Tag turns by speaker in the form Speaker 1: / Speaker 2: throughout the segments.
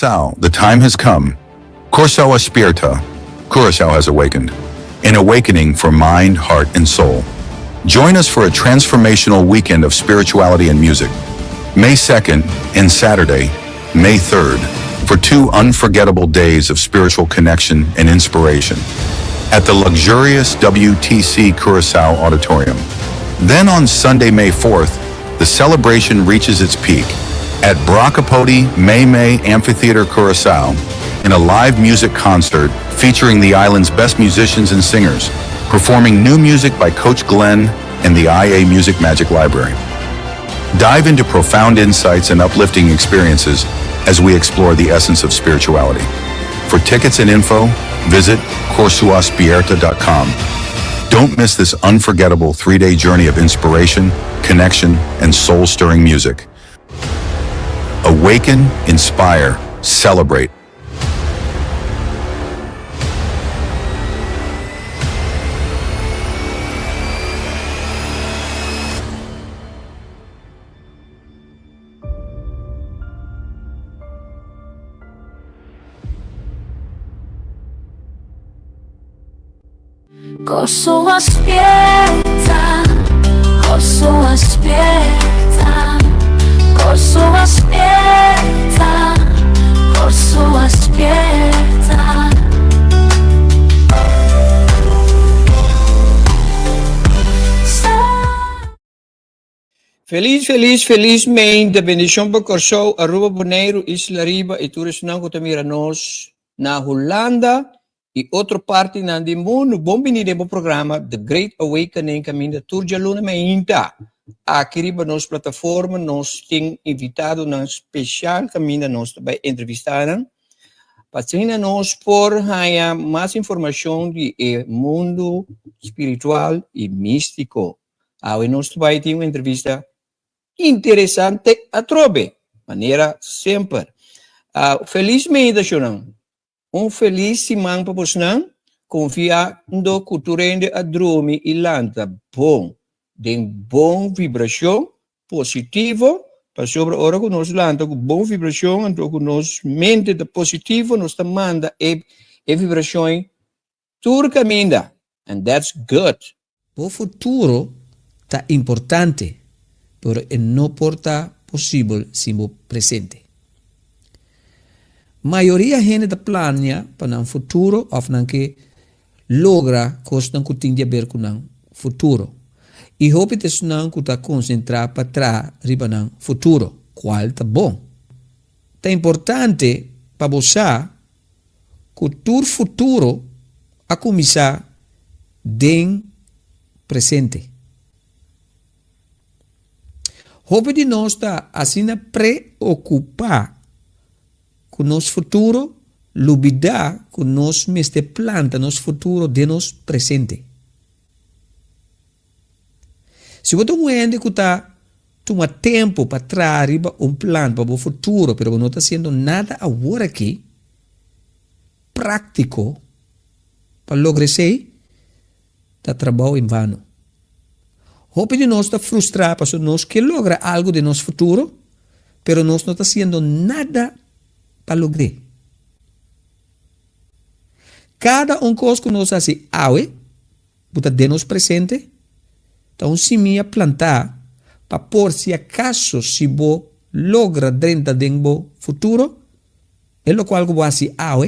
Speaker 1: Curaçao, the time has come. Kòrsou a spierta, Curaçao has awakened. An awakening for mind, heart and soul. Join us for a transformational weekend of spirituality and music. May 2nd and Saturday, May 3rd, for two unforgettable days of spiritual connection and inspiration at the luxurious WTC Curacao Auditorium. Then on Sunday, May 4th, the celebration reaches its peak at Brocapodi May May Amphitheater Curacao in a live music concert featuring the island's best musicians and singers, performing new music by Coach Glenn and the IA Music Magic Library. Dive into profound insights and uplifting experiences as we explore the essence of spirituality. For tickets and info, visit corsuaspierta.com. Don't miss this unforgettable three-day journey of inspiration, connection, and soul-stirring music. Awaken, inspire, celebrate.
Speaker 2: Kòrsou a spierta, Kòrsou a spierta, Kòrsou a spierta, Kòrsou a spierta.
Speaker 3: Felis felis felis meinte bendishon pa Kòrsou, Aruba, Boneiru, Isla Riba i tur esnan ku ta mira nos na Hulanda i otro partinan di mundu. Bon bini den bo programa The Great Awakening kaminda tur djaluna meinta aki riba nos plataforma nos tin invitadonan speshal kaminda nos ta bai entrevista nan pa asina nos por haña mas informashon di e mundu spiritual i místiko. Awe nos ta bai tin un entrevista interesante atrobe, manera semper. Felis meditacionnan. Un felis siman pa bosnan, confiando cu tur hende a drumi y lanta bon, den bon vibracion positivo, pasobra ora cu nos lanta cu bon vibracion, anto cu nos mente ta positivo, nos ta manda e vibracion Tur kaminda and that's good.
Speaker 4: Bo futuro ta importante, pero e no por ta posibel sin bo presente. Mayoria hende ta plania pa nan futuro of nan ke logra kosnan ku tin di aber ku nan futuro. I hopi ta esnan ku ta konsentrá pa traha riba nan futuro, kual ta bon. Ta importante pa bo sa ku tur futuro a kuminsá den presente. Hopi di nos ta asina preokupá ku nos futuro, lubidá ku nos mester planta nos futuro den nos presente. Si bo ta un hende ku ta tuma tempu pa traha riba un plan pa bo futuro pero bo no ta hasiendo nada awor aki práktiko pa logra esei, ta trabou en vano. Hopi di nos ta frustrá pasobra nos ke logra algu den nos futuro pero nos no ta hasiendo nada pa logr'é. Kada un kos ku nos hasi awe Bo ta den nos presente? Ta un simia plantá pa por si acaso si bo logra drenta den bo futuro, e locual cu bo haci awe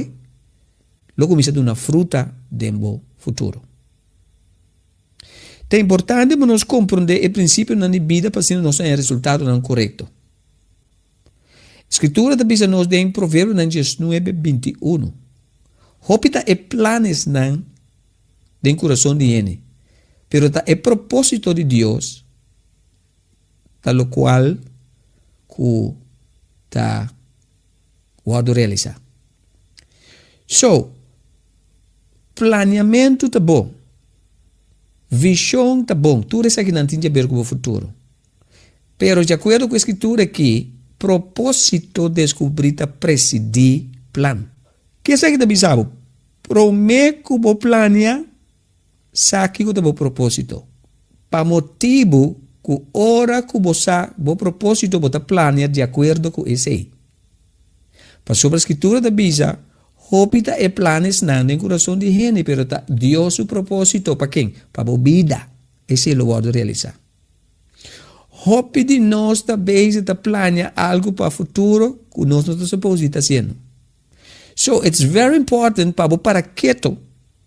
Speaker 4: lo cuminsa duna fruta den bo futuro. Ta importante pa nos comprende e principionan di bida pa asina nos haña resultadonan corecto. Scritura ta bisa nos den Proverbionan diesnuebe 21, Hopi ta e planesnan den kurason di hende, pero ta e propósito di Dios ta lokual ku ta wòrdu realisá. So, planiamentu ta bon, vishon ta bon, tur esakinan tin di aber ku bo futuro. Pero di akuerdo ku e skritura aki, propósito deskubrí ta presidí plan. Ke esaki ta bisa bo? Promé ku bo plania, sa kiko ta bo propósito. Pa motibu ku ora ku bo sa bo propósito bo ta plania di akuerdo ku esei. Pasobra Skritura ta bisa, Hopi ta e planesnan den kurason di hende, pero ta Dios su propósito pa ken? Pa bo bida. Esei lo wòrdu realisá. Hopi di nos ta bezig ta plania algu pa futuro ku nos no ta supos di ta hasiendo. So, it's very important pa bo para keto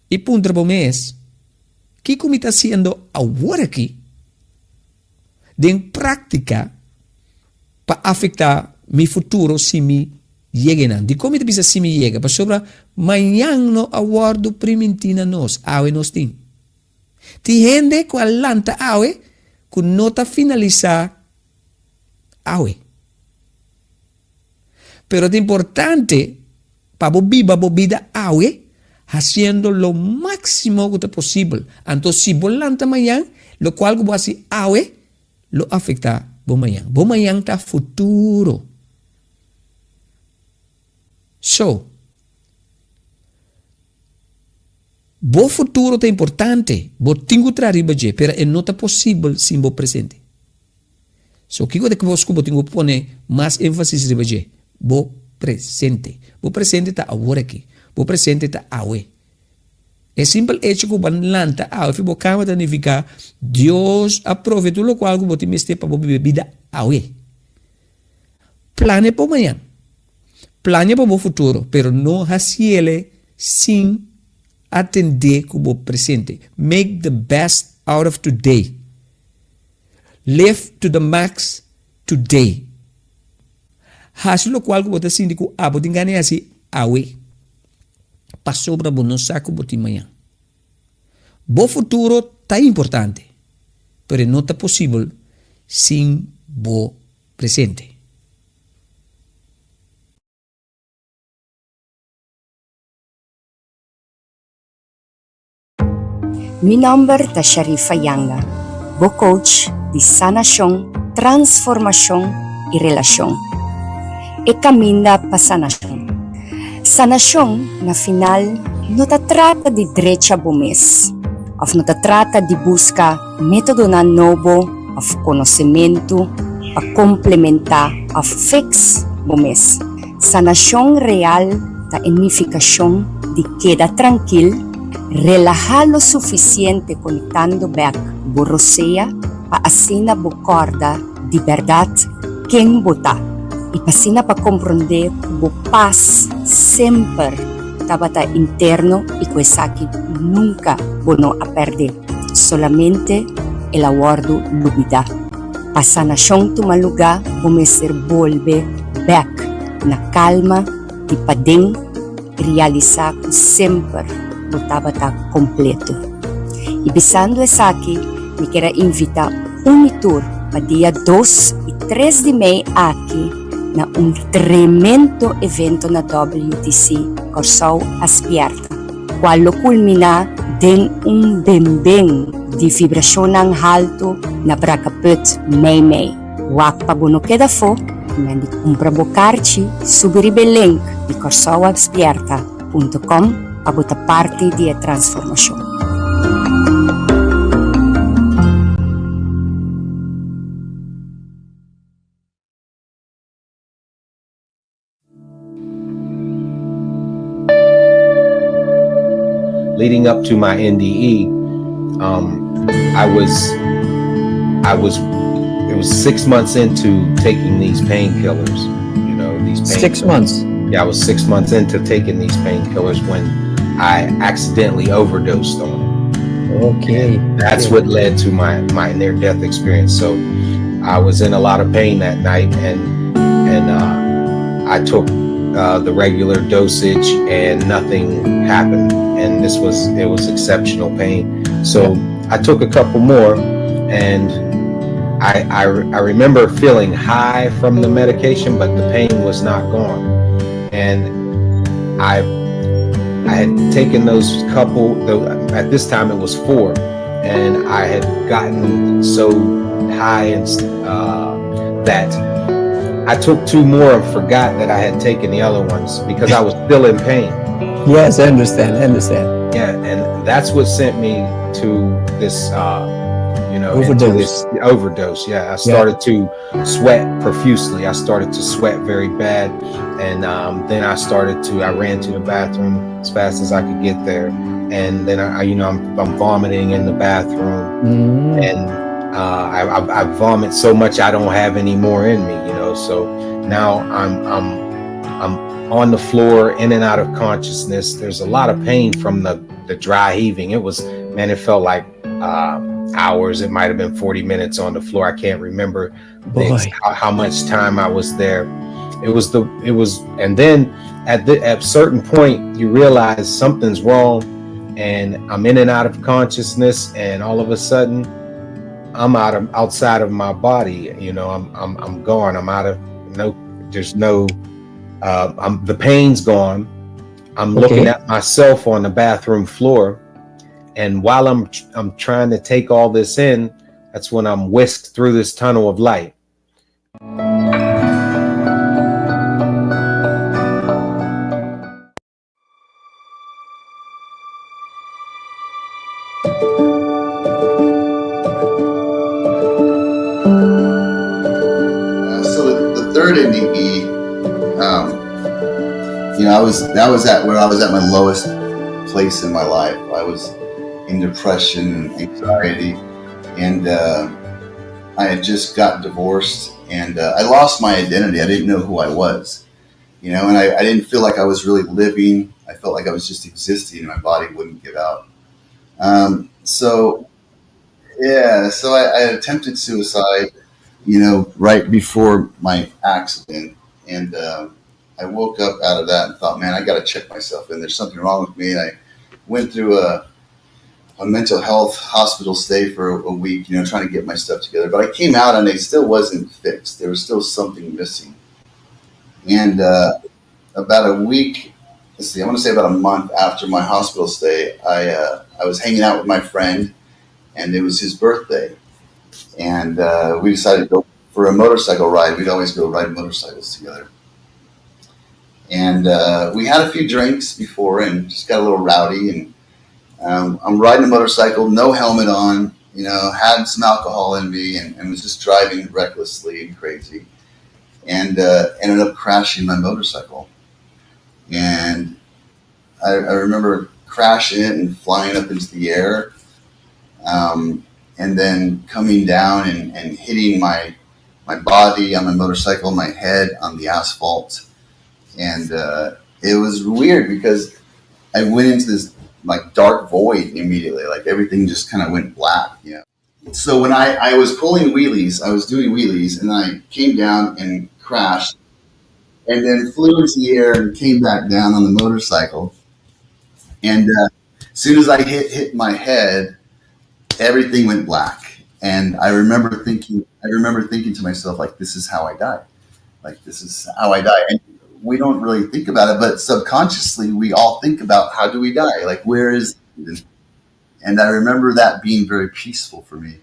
Speaker 4: i puntra bo mes, Kiko mi ta hasiendo awor aki den práktika pa afektá mi futuro si mi yega einan? Dikon mi ta bisa si mi yega? Pasobra mañan no a wòrdu primintí na nos, awe nos tin. Tin hende ku a lanta awe ku no ta finalisá awe. Pero ta importante pa bo biba bo bida awe hasiendo lo máksimo ku ta posibel. Anto si bo lanta mañan, lokual ku bo hasi awe lo afektá bo mañan. Bo mañan ta futuro. So, Bo futuro ta importante, bo tin ku traha riba dje, pero e no ta posibel sin bo presente. So, kiko ta e kos ku bo tin ku pone mas énfasis riba dje? Bo presente. Bo presente ta awor aki. Bo presente ta awe. E simpel echo ku bo a lanta awe fi bo kama ta nifiká Dios a provee tur lokual ku bo tin mester pa bo biba e bida awe. Plania pa bo mañan. Plania pa bo futuro, pero no hasiele sin atendé ku bo presente. Make the best out of today. Live to the max today. Hasi lokual ku bo ta sinti ku abo tin gana di hasi awe, pasobra bo no sa ku bo tin mañan. Bo futuro ta importante, pero e no ta posibel sin bo presente.
Speaker 5: Mi nòmber ta Sharifa Yanga, bo coach di sanashon, transformashon i relashon. E kaminda pa sanashon. Sanashon na final no ta trata di drecha bo mes òf no ta trata di buska métodonan nobo òf konosementu pa komplementá òf fix bo mes. Sanashon real ta e nifikashon di keda trankil, relahá lo sufisiente konektando bèk bo rosea pa asina bo kòrda di bèrdat ken bo ta i pa asina pa komprondé ku bo pas semper tabata interno i ku esaki nunka bo no a pèrdé, solamente el a wòrdu lubidá. Pa sanashon tuma lugá bo mester bolbe bèk na kalma di paden i realisá ku semper bo tabata kompleto. I bisando esaki mi kier a invitá un i tur pa dia dos i tres di mei aki na un tremendo evento na WTC Kòrsou a Spièrta. Cual lo culmina den un benben di vibracionnan halto na Brakkeput meimei. Wak pa bo no keda afo i men di cumpra bo karchi subi riba e link di corsouaspierta punto com pa bo ta parti di e transformacion.
Speaker 6: Leading up to my NDE, um, I was, I was, it was six months into taking these painkillers. You know, these pain
Speaker 3: Six months.
Speaker 6: Yeah, I was six months into taking these painkillers when I accidentally overdosed on them.
Speaker 3: Okay.
Speaker 6: That's what led to my my near death experience. So I was in a lot of pain that night, and and uh, I took uh, the regular dosage, and nothing happened. And this was it was exceptional pain. So I took a couple more, and I, I I remember feeling high from the medication, but the pain was not gone. And I I had taken those couple. Though at this time it was four, and I had gotten so high and uh, that I took two more and forgot that I had taken the other ones because I was still in pain.
Speaker 3: Yes, I understand. I understand.
Speaker 6: Yeah, and that's what sent me to this uh, you know, into this overdose. Yeah, I started to sweat profusely. I started to sweat very bad, and um, then I started to. I ran to the bathroom as fast as I could get there, and then I, you know, I'm, I'm vomiting in the bathroom, and uh, I, I, I vomit so much I don't have any more in me, you know. So now I'm I'm I'm on the floor, in and out of consciousness. There's a lot of pain from the the dry heaving. It was man, it felt like uh, hours. It might have been 40 minutes on the floor. I can't remember the, how, how much time I was there. It was the it was, and then at the at certain point you realize something's wrong, and I'm in and out of consciousness, and all of a sudden I'm out of outside of my body. You know, I'm I'm I'm gone. I'm out of no. There's no. Uh, I'm the pain's gone. I'm looking at myself on the bathroom floor, and while I'm I'm trying to take all this in, that's when I'm whisked through this tunnel of light.
Speaker 7: Uh, so the, the third NDE, um, you know, I was that was at where I was at my lowest place in my life. I was in depression and anxiety, and uh, I had just got divorced, and uh, I lost my identity. I didn't know who I was, you know, and I, I didn't feel like I was really living. I felt like I was just existing, and my body wouldn't give out. Um, so yeah, so I, I attempted suicide, you know, right before my accident, and uh, I woke up out of that and thought, man, I got to check myself in. There's something wrong with me. And I went through a a mental health hospital stay for a, a week, you know, trying to get my stuff together. But I came out and it still wasn't fixed. There was still something missing. And uh, about a week, let's see, I want to say about a month after my hospital stay, I uh, I was hanging out with my friend, and it was his birthday, and uh, we decided to go for a motorcycle ride. We'd always go ride motorcycles together. And uh, we had a few drinks before and just got a little rowdy. And um, I'm riding a motorcycle, no helmet on, you know, had some alcohol in me and, and was just driving recklessly and crazy and uh, ended up crashing my motorcycle. And I, I remember crashing it and flying up into the air um, and then coming down and, and hitting my my body on my motorcycle, my head on the asphalt, and uh, it was weird because I went into this like dark void immediately. Like everything just kind of went black, you know. So when I, I was pulling wheelies, I was doing wheelies, and I came down and crashed, and then flew into the air and came back down on the motorcycle. And uh, as soon as I hit hit my head, everything went black. And I remember thinking, I remember thinking to myself, like, this is how I die. Like, this is how I die. And we don't really think about it, but subconsciously, we all think about how do we die? Like, where is and I remember that being very peaceful for me.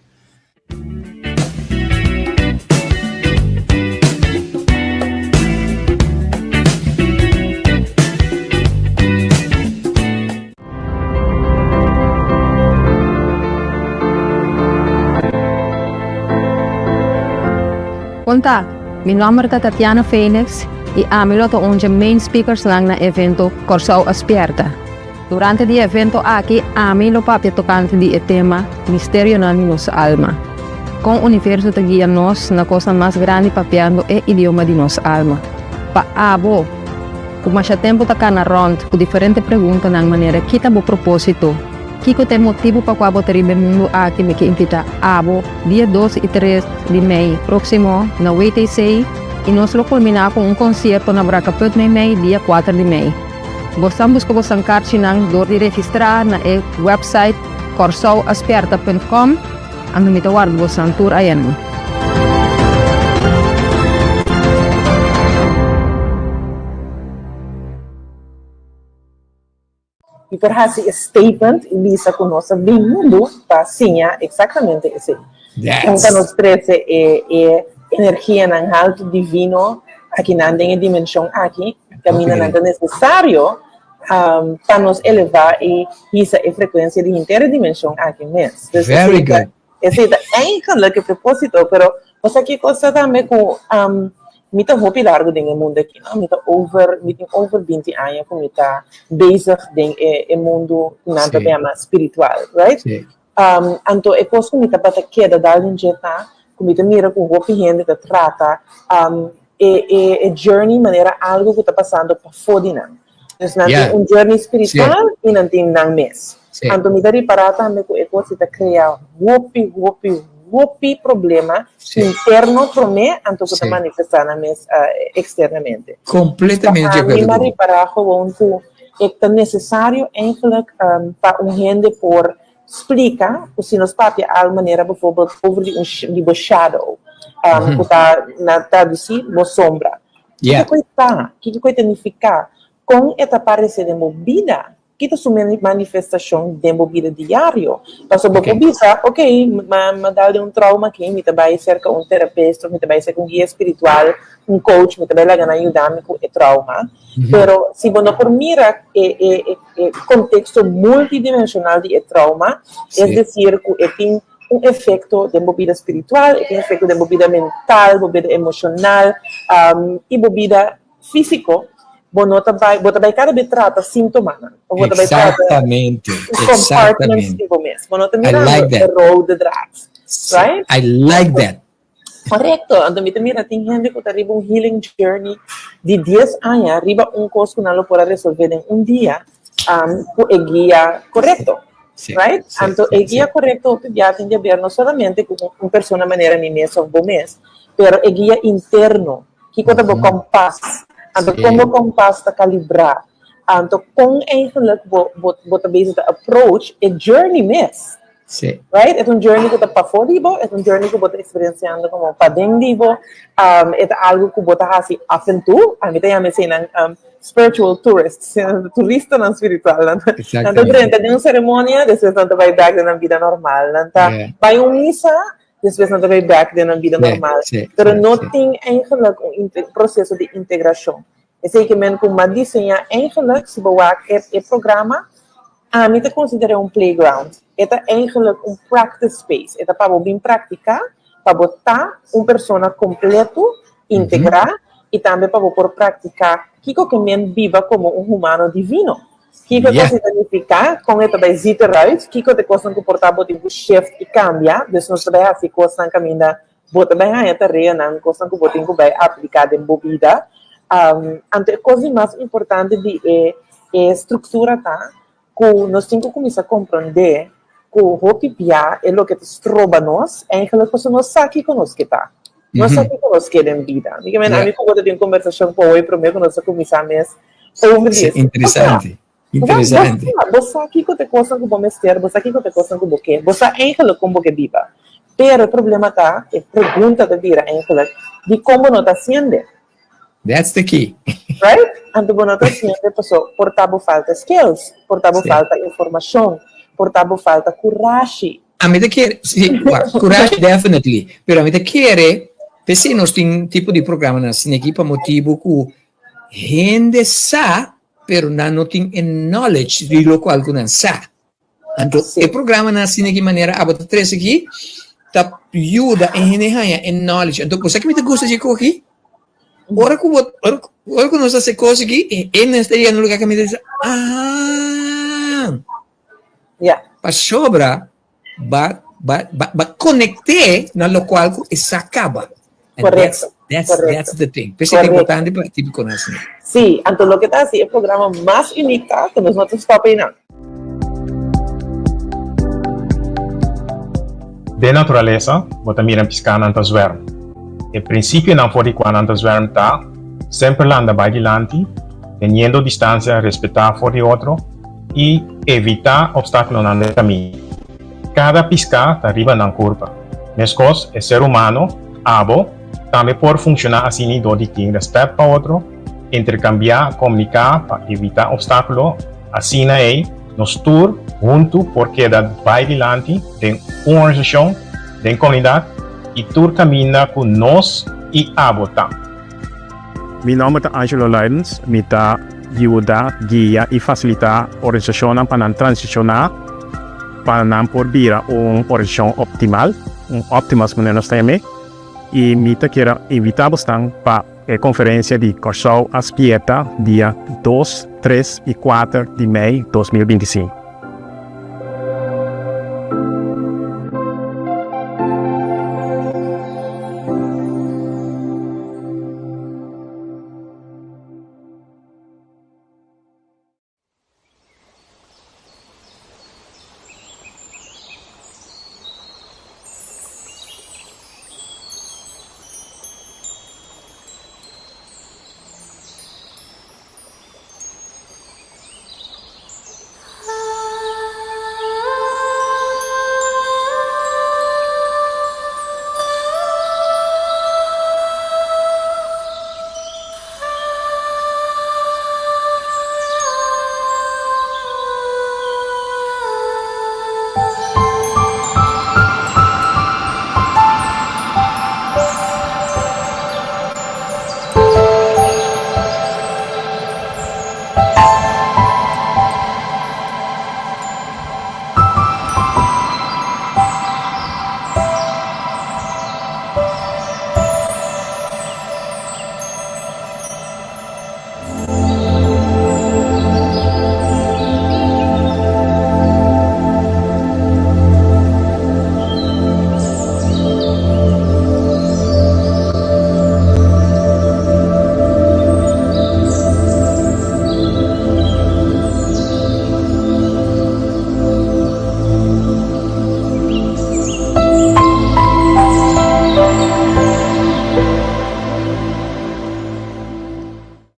Speaker 8: Kon ta? Mi nòmber ta Tatiana Phoenix i ami lo ta un dje main speakersnan na evento Kòrsou a Spièrta. Durante di e evento aki ami lo papia tokante di e tema Misterionan di nos alma. Kon universo ta guia nos na kosnan mas grandi papiando e idioma di nos alma. Pa abo ku masha tempu ta kana rònt ku diferente preguntanan manera ki ta bo propósito, kiko ta e motibu pa kua bo ta riba e mundu aki mi ke invitá abo dia dos i tres di mei próksimo na WTC i nos lo kulminá ku un konsierto na Brakkeput meimei dia kuater di mei. Bosan buska bosan karchinan dor di registrá na e website korsouaspierta punt com. Anto mi ta warda bosan tur ayanan.
Speaker 9: Mi por hasi e statement i bisa ku nos a bin mundu pa siña eksaktamente esei. Kon pa nos trese e e energianan haltu divino akinan den e dimenshon aki, kaminda nan ta nesesario pa nos elevá i hisa e frekuensia di henter e dimenshon aki mes.
Speaker 4: Very good.
Speaker 9: Esei ta eigenlijk e propósito, pero bo sa ki kos ta tambe ku mi ta hopi largu den e mundu aki, no? Mi ta over, mi tin over binti aña ku mi ta bezig den e e mundu ku nan ta yama spiritual, right? Anto e kos ku mi tabata keda dal den dje ta ku mi ta mira ku hopi hende ta trata e e e journey manera algu ku ta pasando pafó di nan. Dus nan tin un journey spiritual i nan tin nan mes. Anto mi ta ripará tambe ku e kos ei ta krea hopi, hopi, hopi problema interno promé anto ku ta manifestá nan mes eksternamente.
Speaker 4: Kompletamente di akuerdo
Speaker 9: ku bo. Mi a ripará gewoon ku e ta nesesario eigenlijk pa un hende por splika ku si nos papia al manera bijvoorbeeld over di un di bo shadow, ku ta na tradusí bo sombra. Kiko ku e ta? Kiko ku e ta nifiká? Kon e ta paresé den bo bida? Ki ta su manifestashon den bo bida diario? Pasobra bo por bisa, Ok, mi a dal den un trauma aki, mi ta bai serka un terapista, mi ta bai serka un guia spiritual, un coach, mi ta bai laga nan yuda mi ku e trauma. Pero si bo no por mira e e konteksto multidimenshonal di e trauma, es desir ku e tin un efekto den bo bida spiritual, e tin efekto den bo bida mental, bo bida emoshonal i bo bida físiko, bo no ta bai, bo ta bai kada be trata síntomanan, òf bo ta bai trata compartments di bo mes. Bo no ta mirando e rode draad, right?
Speaker 4: I like that.
Speaker 9: Korekto. Anto mi ta mira tin hende ku ta riba un healing journey di dies aña riba un kos ku nan lo por a resolve den un dia ku e guia korekto. Right? Anto e guia korekto hopi bia tin di haber no solamente ku un persona manera mi mes òf bo mes, pero e guia interno. Kiko ta bo kompas? Anto kon bo kompas ta kalibrá? Anto kon eigenlijk bo bo ta bezig ta approach e journey mes?
Speaker 4: Sí.
Speaker 9: Right? E ta un journey ku ta pafó di bo, e ta un journey ku bo ta eksperensiando komo paden di bo, e ta algu ku bo ta hasi af en toe, ami ta yama eseinan spiritual tourists, turistanan spiritual. Nan ta drenta den un seremonia, despues nan ta bai bèk den nan bida normal. Nan ta bai un misa, despues nan ta bai bèk den nan bida normal. Pero no tin eigenlijk un proseso di integrashon. Esei ke men ku m'a diseñá eigenlijk, si bo wak e programa, Ami ta konsider'é un playground. E ta eigenlijk un practice space. E ta pa bo bin praktiká, pa bo ta un persona kompleto, integrá, i tambe pa bo por praktiká kiko ke men biba komo un humano divino. Kiko e kos ei ta nifiká, kon e ta bai ziet eruit, kiko ta e kosnan ku por ta bo tin ku shift i kambia. Dus nos ta bai hasi kosnan kaminda bo ta bai haña tareanan, kosnan ku bo tin ku bai apliká den bo bida. Anto e kos di mas importante di e e struktura ta ku nos tin ku kuminsá komprondé ku hopi bia e loke ta stroba nos eigenlijk pasobra nos sa kiko nos ke ta. Nos sa kiko nos ke den bida. Mi ke mende ami ku bo ta tin un kombersashon ku awor promé ku nos a kuminsá mes over di esei.
Speaker 4: Interesante. Interesante.
Speaker 9: Bo sa kiko ta e kosnan ku bo mester, bo sa kiko ta e kosnan ku bo ke, bo sa eigenlijk kon bo ke biba. Pero e problema ta, e pregunta ta bira eigenlijk, dikon bo no ta hasiende?
Speaker 4: That's the key.
Speaker 9: Right? Anto bo no ta hasiende paso por ta bo falta skills, por ta bo falta informashon, por ta bo falta kurashi.
Speaker 4: Ami ta kere, si, wak, kurashi definitely, pero ami ta kere, p'esei nos tin tipo di programanan asina aki pa motibu ku hende sa pero nan no tin e knowledge di locual cu nan sa. Anto e programanan asina ki manera abo ta trece aki ta yuda e hende haña e knowledge. Anto bo sa ki mi ta gusta dje koki? Ora cu bo ora cu nos ta haci cos aki e hende ta yega na un lugar caminda ta bisa ahaa. Pasobra Ba ba ba ba conecté na locual cu e sa caba. And
Speaker 9: Correcto,
Speaker 4: that's, that's,
Speaker 9: correcto.
Speaker 4: that's the thing. P'esei ta
Speaker 9: Correcto.
Speaker 4: importante pa tipo conoce.
Speaker 9: Sí, anto loke ta hasi e programa mas uniek ta ku nos no ta stop einan.
Speaker 10: Den naturalesa, bo ta mira piskanan ta zwerm. E prinsipionan for di kua nan ta zwerm ta, semper landa bai dilanti, teniendo distansia respetá for di otro, i evitá opstákulonan den kaminda. Kada piská ta riba nan kurpa. Meskos, e ser humano, abo, tambe por funshoná asini dor di tin rèspèt pa otro, interkambiá, komuniká pa evitá opstákulo, asina ei nos tur huntu por keda bai dilanti den un organisashon, den komunidat i tur kaminda ku nos i abo ta. Mi nòmber ta Angelo Luidens, mi ta yuda, guia i fasilitá organisashonnan pa nan transishoná. pa nan por bira un organisashon optimal, un optimus manera nos ta yam'é, i mi ta kier a invitá bosnan pa e konferensia di Kòrsou a Spierta dia dos, tres i kuater di mei 2025.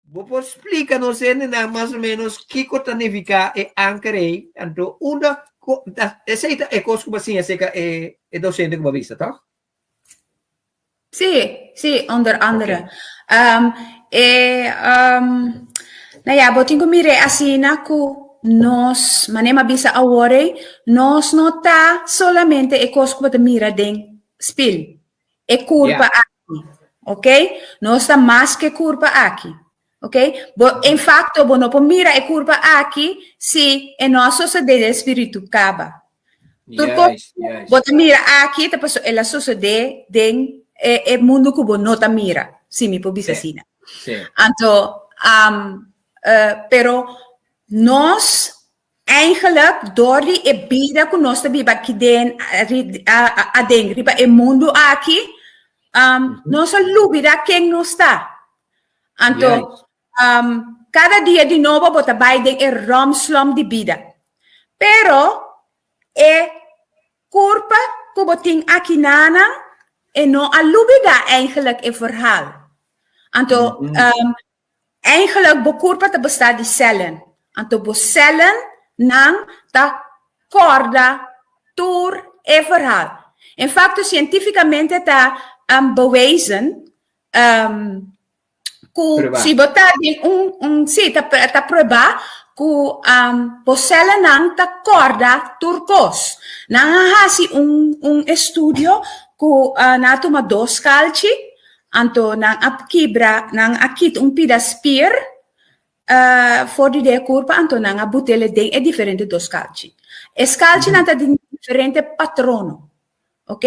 Speaker 3: Bo por splika nos hendenan mas o menos kiko ta nifiká e anker ei? Anto unda esei ta e kos ku bo a siña serka e dosente ku bo a bisa, tòg?
Speaker 11: Sí, sí, onder andere. Um, e, um, nou ja, bo tin ku mir'é asina ku nos, manera mi a bisa awor ei, nos no ta solamente e kos ku bo ta mira den spil, e kurpa aki, ok? Nos ta mas ku e kurpa aki, ok? Bo, en fakto, bo no por mira e kurpa aki si e no a sosodé den spiritu kaba. Tur kos bo ta mira aki ta pasobra el a sosodé den e, e mundu ku bo no ta mira, si mi por bisa asina. Anto, um, uh, pero nos Eigenlijk door di e bida ku nos ta biba aki den aden riba e mundu aki, um, nos a lubida ken nos ta. Anto, um, kada dia di nobo bo ta bai den e romslom di bida. Pero e kurpa ku bo tin aki nanan, e no a lubida eigenlijk e verhaal. Anto, um, Eigenlijk bo kurpa ta bestá di sèlen, anto bo sèlen nan ta kòrda tur e verhaal. En fakto sientífikamente ta bewezen ku si bo ta den un un sí ta ta pruebá ku bo sèlennan ta kòrda tur kos. Nan a hasi un un estudio ku nan a tuma dos kalchi Anto nan a kibra, nan a kita un pida spier for di den e kurpa, anto nan a but'el den e diferente dos skalchi. E skalchinan ta di diferente patrono, ok?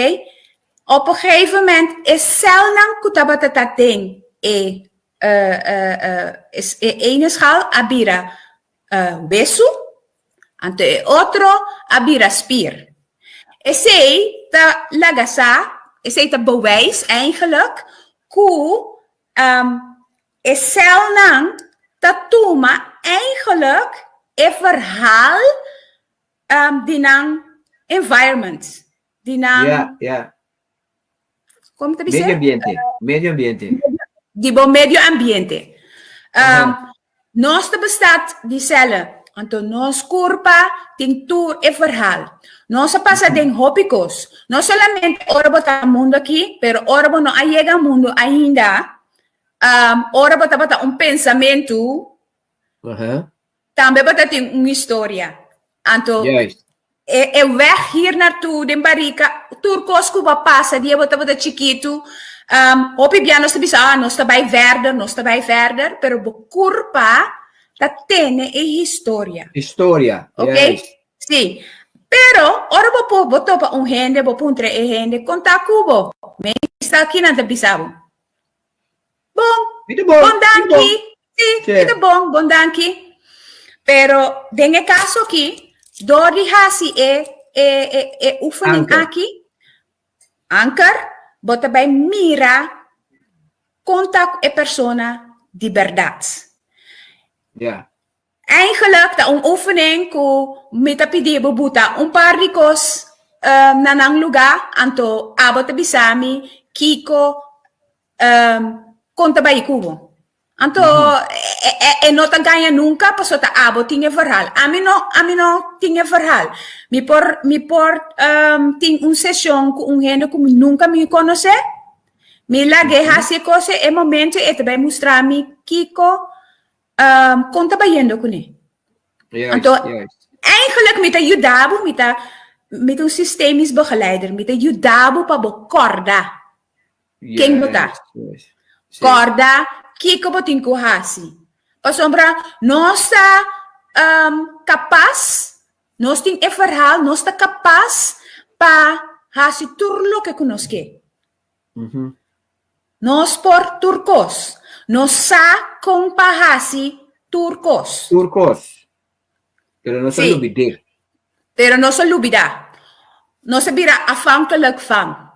Speaker 11: Op een gegeven moment e sèlnan ku tabata ta den e e ene skal a bira wesu, anto e otro a bira spier. Esei ta laga sa, esei ta bewijs eigenlijk ku e sèlnan ta tuma eigenlijk e verhaal di nan environment, di nan
Speaker 3: Ja, ja.
Speaker 11: Como te dice?
Speaker 3: Medio ambiente, medio ambiente.
Speaker 11: Di bo medio ambiente. Um, nos ta bestaat di cellen. Anto nos curpa tin tur e verhaal. Nos a pasa den hopi cos. No solamente ora bo ta mundo aki, pero ora bo no a yega mundo ainda, um, ora bo tabata un pensamento,
Speaker 3: Uh -huh.
Speaker 11: Tambe bo ta tin un historia. Anto
Speaker 3: Juist.
Speaker 11: e, e weg hier naartoe den barika, tur kos ku bo a pasa dia bo tabata chikitu, um, hopi bia nos ta bisa, ah, nos ta bai verder, nos ta bai verder, pero bo kurpa ta tene e historia.
Speaker 3: Historia,
Speaker 11: Ok?
Speaker 3: juist.
Speaker 11: Sí. Pero. Pero, ora bo por bo topa un hende, bo puntra e hende, Kon ta ku bo? Meestal kinan ta bisa bo? Bon,
Speaker 3: Mi ta bon,
Speaker 11: bon
Speaker 3: mi ta bon.
Speaker 11: danki. Sí,
Speaker 3: Sí.
Speaker 11: mi ta bon, bon danki. Pero den e kaso aki, dor di hasi e e e e oefening
Speaker 3: Anker.
Speaker 11: aki, anker, bo ta bai mira kon ta ku e persona di bèrdat.
Speaker 3: Ja.
Speaker 11: Eigenlijk ta un oefening ku mi ta pidi bo buta un par di kos na nan lugá, anto abo ta bisa mi kiko kon ta bai ku bo. Anto e no ta gaña nunka pasobra ta abo tin e verhaal. Ami no, ami no tin e verhaal. Mi por mi por tin un seshon ku un hende ku mi nunka mi konosé, mi lag'é hasi e kos e momento e ta bai mustra mi kiko Um, kon ta bayendo kuné?
Speaker 3: Juist,
Speaker 11: Anto,
Speaker 3: juist.
Speaker 11: eigenlijk mi ta yuda bo, mi ta, mi ta un systemisch begeleider, mi ta yuda bo pa bo kòrda ken bo ta.
Speaker 3: Juist, juist. Sí.
Speaker 11: Kòrda kiko bo tin ku hasi. Pasobra nos ta um, kapas, nos tin e verhaal, nos ta kapas pa hasi tur loke ku nos ke. Nos por tur kos. Nos sa kon pa hasi tur kos.
Speaker 3: Tur kos. Pero nos a
Speaker 11: Sí.
Speaker 3: lubid'é.
Speaker 11: Pero nos a lubidá. Nos a bira afhankelijk van.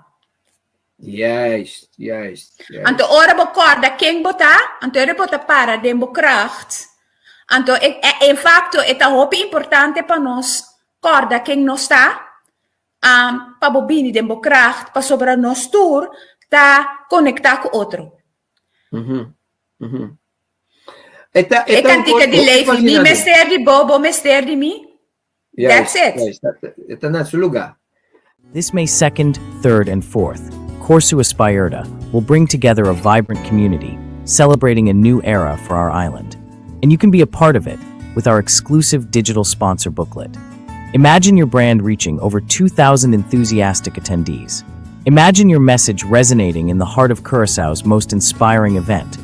Speaker 3: Juist, juist, juist.
Speaker 11: Anto ora bo kòrda ken bo ta, anto ora bo ta para den bo kracht. Anto e, e, en fakto e ta hopi importante pa nos kòrda ken nos ta, Um, pa bo bini den bo kracht, pasobra nos tur ta konektá ku otro.
Speaker 3: Mm -hmm. E ta,
Speaker 11: e kantika di Levi, mi mester di bo, bo mester di mi. That's it.
Speaker 3: E ta na su lugá.
Speaker 12: This May 2nd, 3rd, and 4th, Corsu Espierta will bring together a vibrant community, celebrating a new era for our island. And you can be a part of it with our exclusive digital sponsor booklet. Imagine your brand reaching over 2,000 enthusiastic attendees. Imagine your message resonating in the heart of Curaçao's most inspiring event,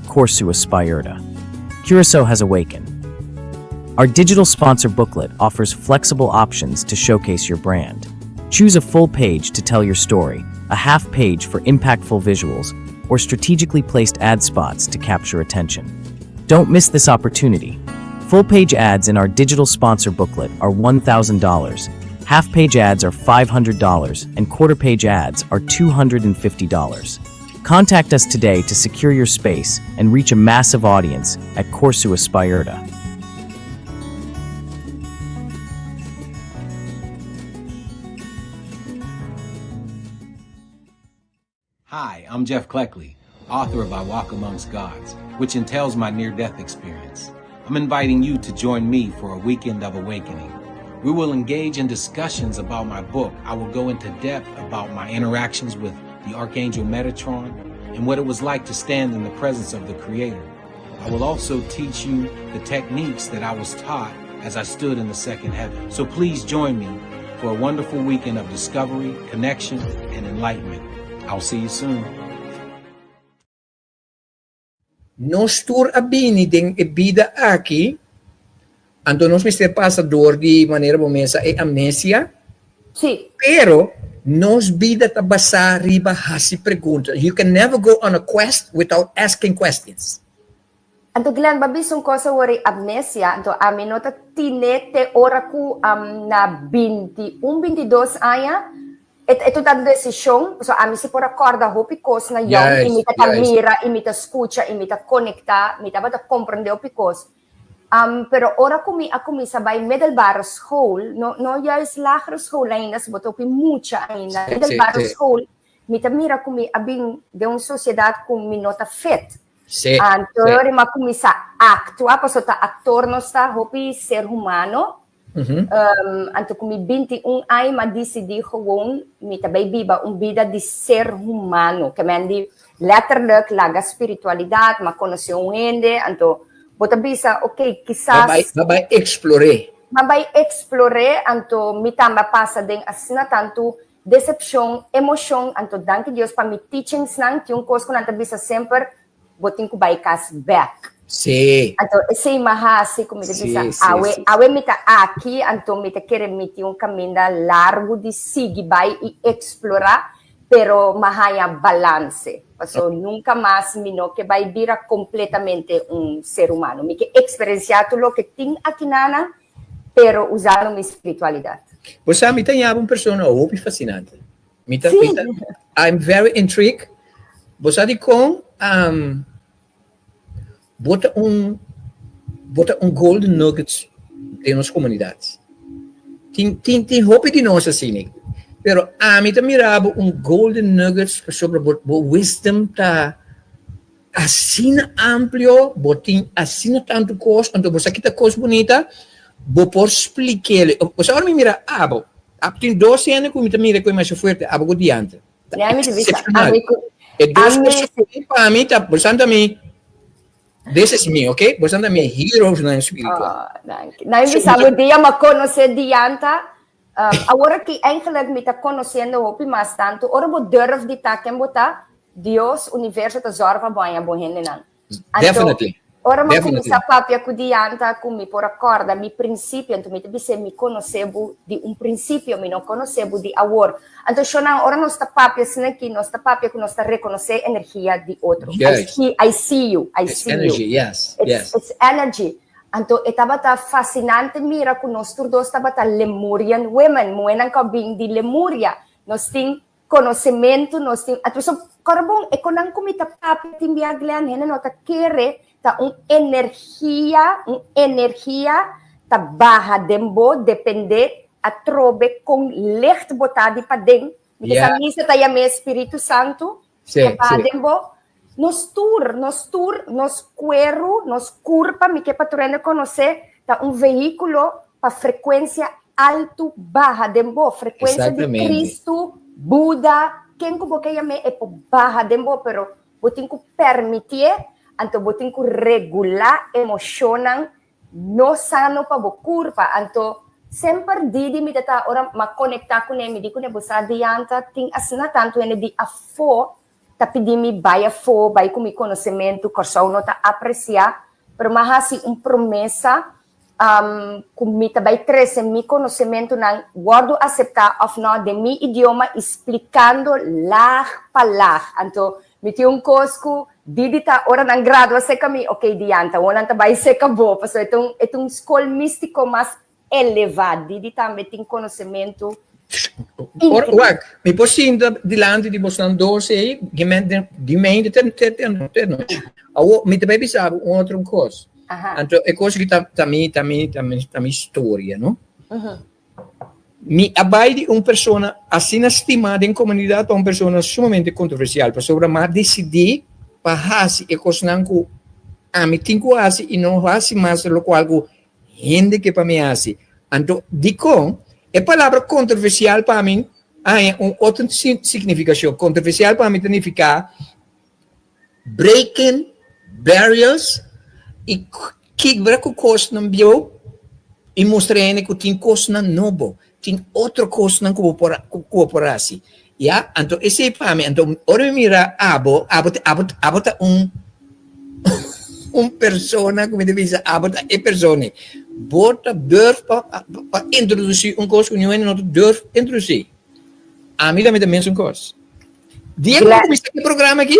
Speaker 12: Corsu Espierta. Curacao has awakened. Our digital sponsor booklet offers flexible options to showcase your brand. Choose a full page to tell your story, a half page for impactful visuals, or strategically placed ad spots to capture attention. Don't miss this opportunity. Full page ads in our digital sponsor booklet are $1,000, half page ads are $500, and quarter page ads are $250. Contact us today to secure your space and reach a massive audience at Corsu Aspirta.
Speaker 6: Hi, I'm Jeff Kleckley, author of I Walk Amongst Gods, which entails my near death experience. I'm inviting you to join me for a weekend of awakening. We will engage in discussions about my book. I will go into depth about my interactions with the Archangel Metatron and what it was like to stand in the presence of the Creator. I will also teach you the techniques that I was taught as I stood in the second heaven. So please join me for a wonderful weekend of discovery, connection, and enlightenment. I'll see you soon.
Speaker 3: Nos tur a bini den e bida aki, anto nos mester pasa dor di manera bo mesa e amnesia.
Speaker 5: Sí.
Speaker 3: Pero nos bida ta basá riba hasi pregunta. You can never go on a quest without asking questions.
Speaker 5: Anto Glenn, bo a bisa un kos awor e amnesia, anto ami no ta tine te ora ku na 21, 22 aña, e e ta un desishon, pasobra ami si por a kòrda hopi kos na yòn i mi ta ta mira i mi ta skucha i mi ta konektá, mi tabata komprendé hopi kos. Pero ora ku mi a kuminsá bai middelbare school, no no juist lagere school ainda, si bo ta hopi mucha ainda, middelbare school, Mi ta mira ku mi a bin den un sosiedat ku mi no ta fit.
Speaker 3: Sí,
Speaker 5: Anto
Speaker 3: sí.
Speaker 5: ora mi a kuminsá aktua, pasobra ta aktor nos ta, hopi ser humano. Anto ku mi 21 aña mi a disidí gewoon mi ta bai biba un bida di ser humano. Ke men di letterlijk laga spiritualidat, mi a konosé un hende, anto bo ta bisa, oké,
Speaker 3: Bo a bai,
Speaker 5: kisas
Speaker 3: bo a bai eksplor'é.
Speaker 5: Mi a bai eksplor'é, anto mi tambe a pasa den asina tantu Decepcion, emocion, anto danki Dios pa mi teachingsnan, tin un cos cu nan ta bisa semper, bo tin cu bay cas bek.
Speaker 3: Sí.
Speaker 5: Anto esei m'a hasi ku mi ta bisa awe awe mi ta aki anto mi ta kere mi tin un kaminda largu di sigui bai i eksplorá pero m'a haña balanse paso nunka mas mi no ke bai bira kompletamente un ser humano mi ke eksperensiá tur loke tin akinanan pero usando mi spiritualidat.
Speaker 3: Bo sa mi ta yaba un persona hopi fasinante. Mi ta mi ta I'm very intrigued. Bo sa dikon? Bo ta un bo ta un golden nuggets den nos komunidat. Tin tin tin hopi di nos asina, pero ami ta mira bo un golden nuggets pasobra bo bo wisdom ta asina amplio, bo tin asina tantu kos, anto bo sa kita kos bunita, bo por splik'el. Bo sa ora mi mira abo, abo tin dos hende ku mi ta mira ku e masha fuerte, abo ku diante.
Speaker 5: Ya mi ta bisa,
Speaker 3: Excepcional.
Speaker 5: ami ku
Speaker 3: E dos
Speaker 5: ami
Speaker 3: persona ei pa mi ta, bosan ta mi, this is me, ok? Bosan ta mi heroes nan spiritual.
Speaker 5: Oh, danki. Nou,
Speaker 3: So,
Speaker 5: bisa
Speaker 3: mi ta-
Speaker 5: bo dia ma conoce Dianta. Awor aki eigenlijk mi ta conociendo hopi mas tanto. Ora bo durf di ta ken bo ta, Dios, universo ta zorg pa bo haña bo hendenan. Anto,
Speaker 3: Definitely.
Speaker 5: ora mi
Speaker 3: Definitely.
Speaker 5: kuminsá papia ku Dianta ku mi por a kòrda mi prinsipio, anto mi ta bis'é mi konosé bo di un prinsipio, mi no konosé bo di awor. Anto shonnan, ora nos ta papia asina aki, nos ta papia ku nos ta rekonosé energia di otro. I
Speaker 3: Juist.
Speaker 5: see, I see you, I
Speaker 3: It's
Speaker 5: see you.
Speaker 3: energy, yes,
Speaker 5: It's,
Speaker 3: yes.
Speaker 5: it's energy. Anto e tabata fasinante mira ku nos tur dos tabata Lemurian women, muhénan ku a bin di Lemuria. Nos tin Konosementu nos tin a so kòrda bon e konan ku mi ta papia tin bia Glen hende no ta kere ta un energia un energia ta baha den bo depende atrobe kon licht bo ta di paden mi ke sa misa ta yam'é spiritu santu ta baha den bo nos tur nos tur nos kueru nos kurpa mi ke pa tur hende konosé ta un vehíkulo pa frekuensia altu baha den bo, frekuensia di Cristo, Buda, ken ku bo ke yam'é e por baha den bo, pero bo tin ku permitié, anto bo tin ku regulá emoshonnan no sano pa bo kurpa, anto semper Didi mi ta ta ora m'a konektá kuné mi di kuné bo sa Dianta tin asina tantu hende di afó ta pidi mi bai afó, bai ku mi konosementu, Kòrsou no ta apresiá, pero m'a hasi un promesa ku mi ta bai trese mi konosementunan wòrdu aseptá òf nò den mi idioma i splikando lag pa lag. Anto mi tin un kos ku Didi ta ora nan gradua seka mi, ok Dianta, awor nan ta bai seka bo, pasobra e ta un e ta un skol místiko mas elevá. Didi tambe tin konosementu
Speaker 3: Ora, wak, mi por sinta dilanti di bosnan dos ei, di mente te te te te nochi. Awor, mi ta bai bisa bo un otro kos. Anto e kos aki ta ta mi ta mi ta mi ta mi storia, no? Mi a bai di un persona asina stimá den komunidat pa un persona sumamente kontroversial, pasobra mi a disidí pa hasi e kosnan ku ami tin ku hasi i no hasi mas lokual ku hende ke pa mi hasi. Anto, dikon e palabra kontroversial pa mi a haña un otro signifikashon? Kontroversial pa mi ta nifiká breaking barriers i kibra ku kosnan bieu i mustra hende ku tin kosnan nobo, tin otro kosnan ku bo por ku bo por hasi. Ya, anto esei pa mi, anto ora mi mira abo, abo ta abo abo ta un un persona ku mi ta bisa abo ta e persona ei. Bo ta durf pa pa introdusí un kos ku niun hende no ta durf introdusí. Ami tambe ta mesun kos. Dia ku mi kuminsá e programa aki,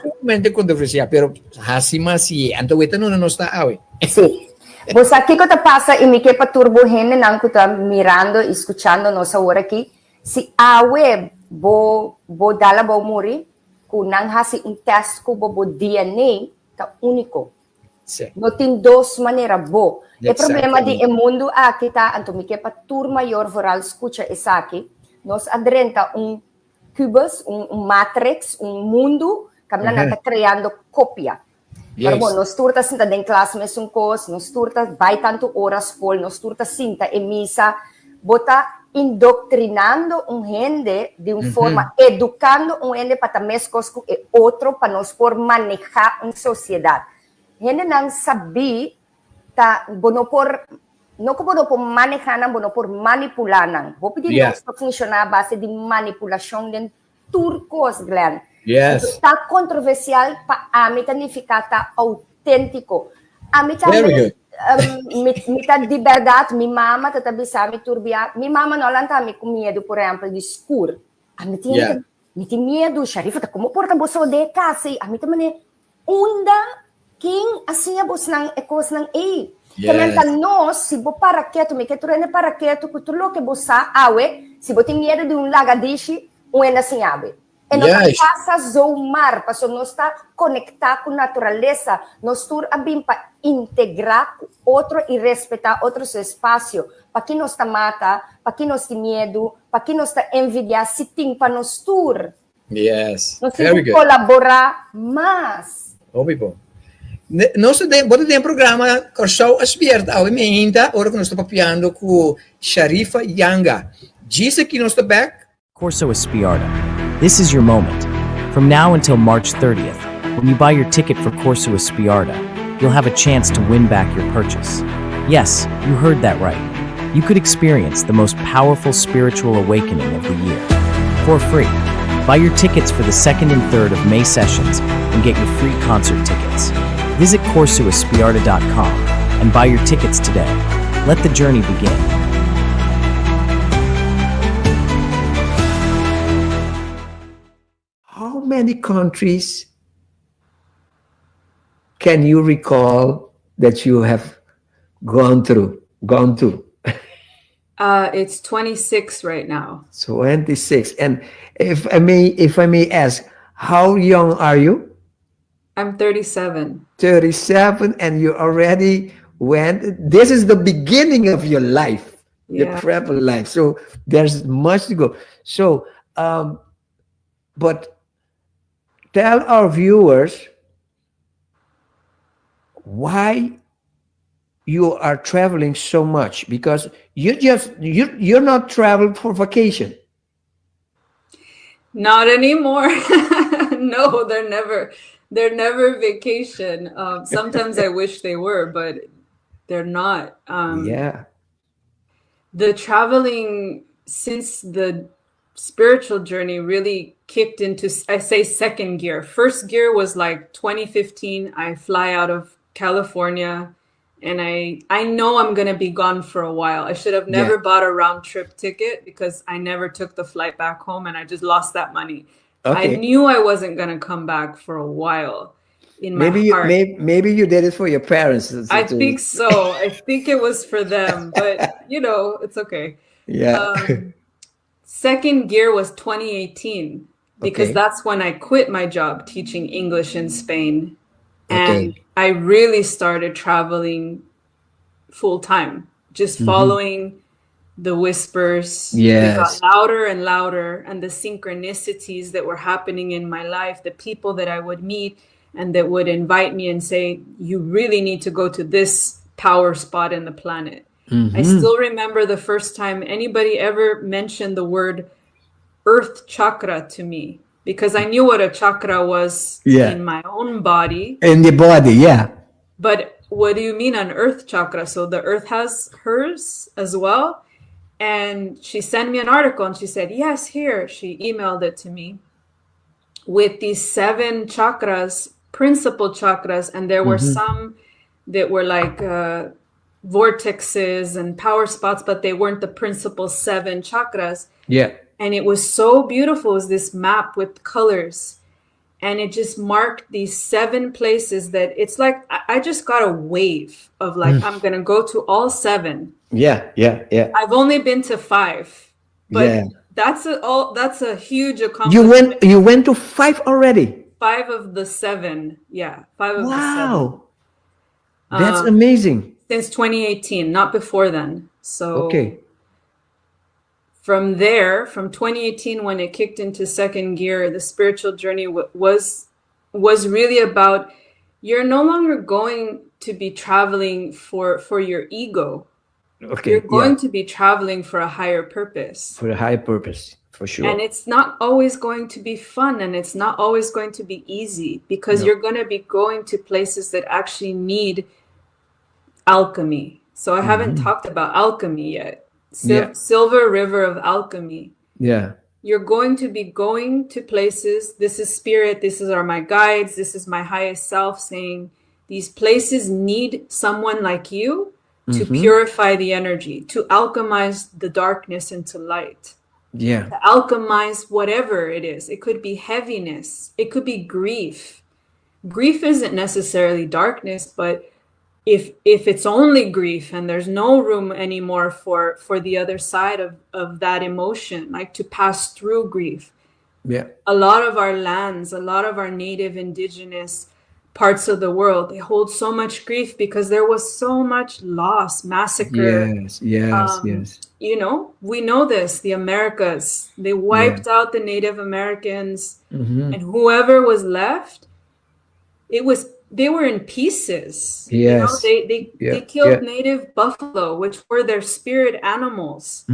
Speaker 3: sumamente kontroversial, pero hasi mas si e. Anto weta nuna nos ta awe.
Speaker 5: Sí. Bo sa kiko ta pasa i mi ke pa tur bo hendenan ku ta mirando i skuchando nos awor aki, si awe bo bo dal abou muri, ku nan hasi un tèst ku bo bo DNA ta úniko. No tin dos manera bo. E problema di e mundu aki ta, anto mi ke pa tur mayor vooral skucha esaki, nos a drenta un kubus, un un matrix, un mundu kaminda nan ta kreando kopia. Pero bon, nos tur ta sinta den klas mesun kos, nos tur ta bai tantu ora skol, nos tur ta sinta e misa. Bo ta indoktrinando un hende di un forma, edukando un hende pa ta meskos ku e otro pa nos por manehá un sosiedat. Hendenan sabí ta bo no por, no ku bo no por manehá nan, bo no por manipulá nan. Hopi di nos ta funshoná a base di manipulashon den tur kos, Glenn. Ta kontroversial pa ami ta nifiká ta. outéntiko. Ami tambe, um, mi, mi ta di bèrdat, mi mama ta ta bisa mi tur bia, mi mama no lanta mi ku miedu, por ehèmpel, di skur. Ami tin, yeah. mi tin miedu, Sharifa, ta komo por ta boso de kas ei? Ami ta mane, unda ken a siña bosnan e kosnan ei? Yes. Kemen ta nos, si bo para ketu, mi ke tur hende para ketu ku tur loke bo sa awe, si bo tin miedu di un lagadishi, un hende a siña bo. E no ta pasa zomaar, pasobra nos ta konektá ku naturalesa. Nos tur a bin pa integrá ku otro i respetá otro su espasio. Paki nos ta mata? Paki nos tin miedu? Paki nos ta envidiá si tin pa nos tur?
Speaker 3: Yes.
Speaker 5: Nos tin ku kolaborá mas.
Speaker 3: Hopi bon. Nos ta den, bo ta den programa Kòrsou a Spierta awe meinta ora ku nos ta papiando ku Sharifa Yanga. Djis aki nos ta bèk.
Speaker 12: Corso Espiarda. This is your moment. From now until March 30th, when you buy your ticket for Corso Espiarda, you'll have a chance to win back your purchase. Yes, you heard that right. You could experience the most powerful spiritual awakening of the year. For free. Buy your tickets for the 2nd and 3rd of May sessions and get your free concert tickets. Visit CorsuEspiarda.com and buy your tickets today. Let the journey begin.
Speaker 13: How many countries can you recall that you have gone through, gone to?
Speaker 14: It's 26 right now.
Speaker 13: 26. And if I may, if I may ask, how young are you?
Speaker 14: I'm 37.
Speaker 13: 37, and you already went. This is the beginning of your life, your travel life. So there's much to go. So, but tell our viewers why you are traveling so much because you just you you're not traveling for vacation.
Speaker 14: Not anymore. No, they're never vacation. Sometimes I wish they were, but they're not. The traveling since the spiritual journey really kicked into, I say, second gear. First gear was like 2015. I fly out of California and I know I'm going to be gone for a while. I should have never bought a round trip ticket because I never took the flight back home and I just lost that money. I knew I wasn't going to come back for a while in my
Speaker 13: Maybe you
Speaker 14: heart.
Speaker 13: maybe you did it for your parents.
Speaker 14: I think so. I think it was for them, but it's okay. Second gear was 2018 because that's when I quit my job teaching English in Spain. And I really started traveling full time, just following the whispers. They got louder and louder, and the synchronicities that were happening in my life, the people that I would meet and that would invite me and say, "You really need to go to this power spot in the planet." I still remember the first time anybody ever mentioned the word earth chakra to me because I knew what a chakra was in my own body.
Speaker 13: In the body, yeah.
Speaker 14: But what do you mean an earth chakra? So the earth has hers as well? And she sent me an article and she said, "Yes, here." She emailed it to me with these seven chakras, principal chakras, and there were some that were like vortexes and power spots, but they weren't the principal seven chakras. And it was so beautiful. It was this map with colors. And it just marked these seven places that it's like I just got a wave of like, I'm gonna go to all seven. I've only been to five, but that's a huge
Speaker 13: You
Speaker 14: accomplishment.
Speaker 13: went to five already.
Speaker 14: Five of the seven. Yeah, five of the seven.
Speaker 13: Wow. That's amazing.
Speaker 14: Since 2018, not before then. So from there, from 2018, when it kicked into second gear, the spiritual journey was really about you're no longer going to be traveling for your ego. You're going to be traveling for a higher purpose.
Speaker 13: For a high purpose, for sure.
Speaker 14: And it's not always going to be fun and it's not always going to be easy because
Speaker 13: No.
Speaker 14: you're going to be going to places that actually need alchemy. So I haven't talked about alchemy yet. Silver River of Alchemy. You're going to be going to places. This is spirit. This is are my guides. This is my highest self saying, These places need someone like you to purify the energy, to alchemize the darkness into light, to alchemize whatever it is. It could be heaviness, it could be grief. Grief isn't necessarily darkness, but if it's only grief and there's no room anymore for the other side of that emotion, like to pass through grief, a lot of our lands, a lot of our native indigenous parts of the world, they hold so much grief because there was so much loss, massacre. We know this, the Americas, they wiped out the Native Americans and whoever was left, they were in pieces. They killed native buffalo, which were their spirit animals.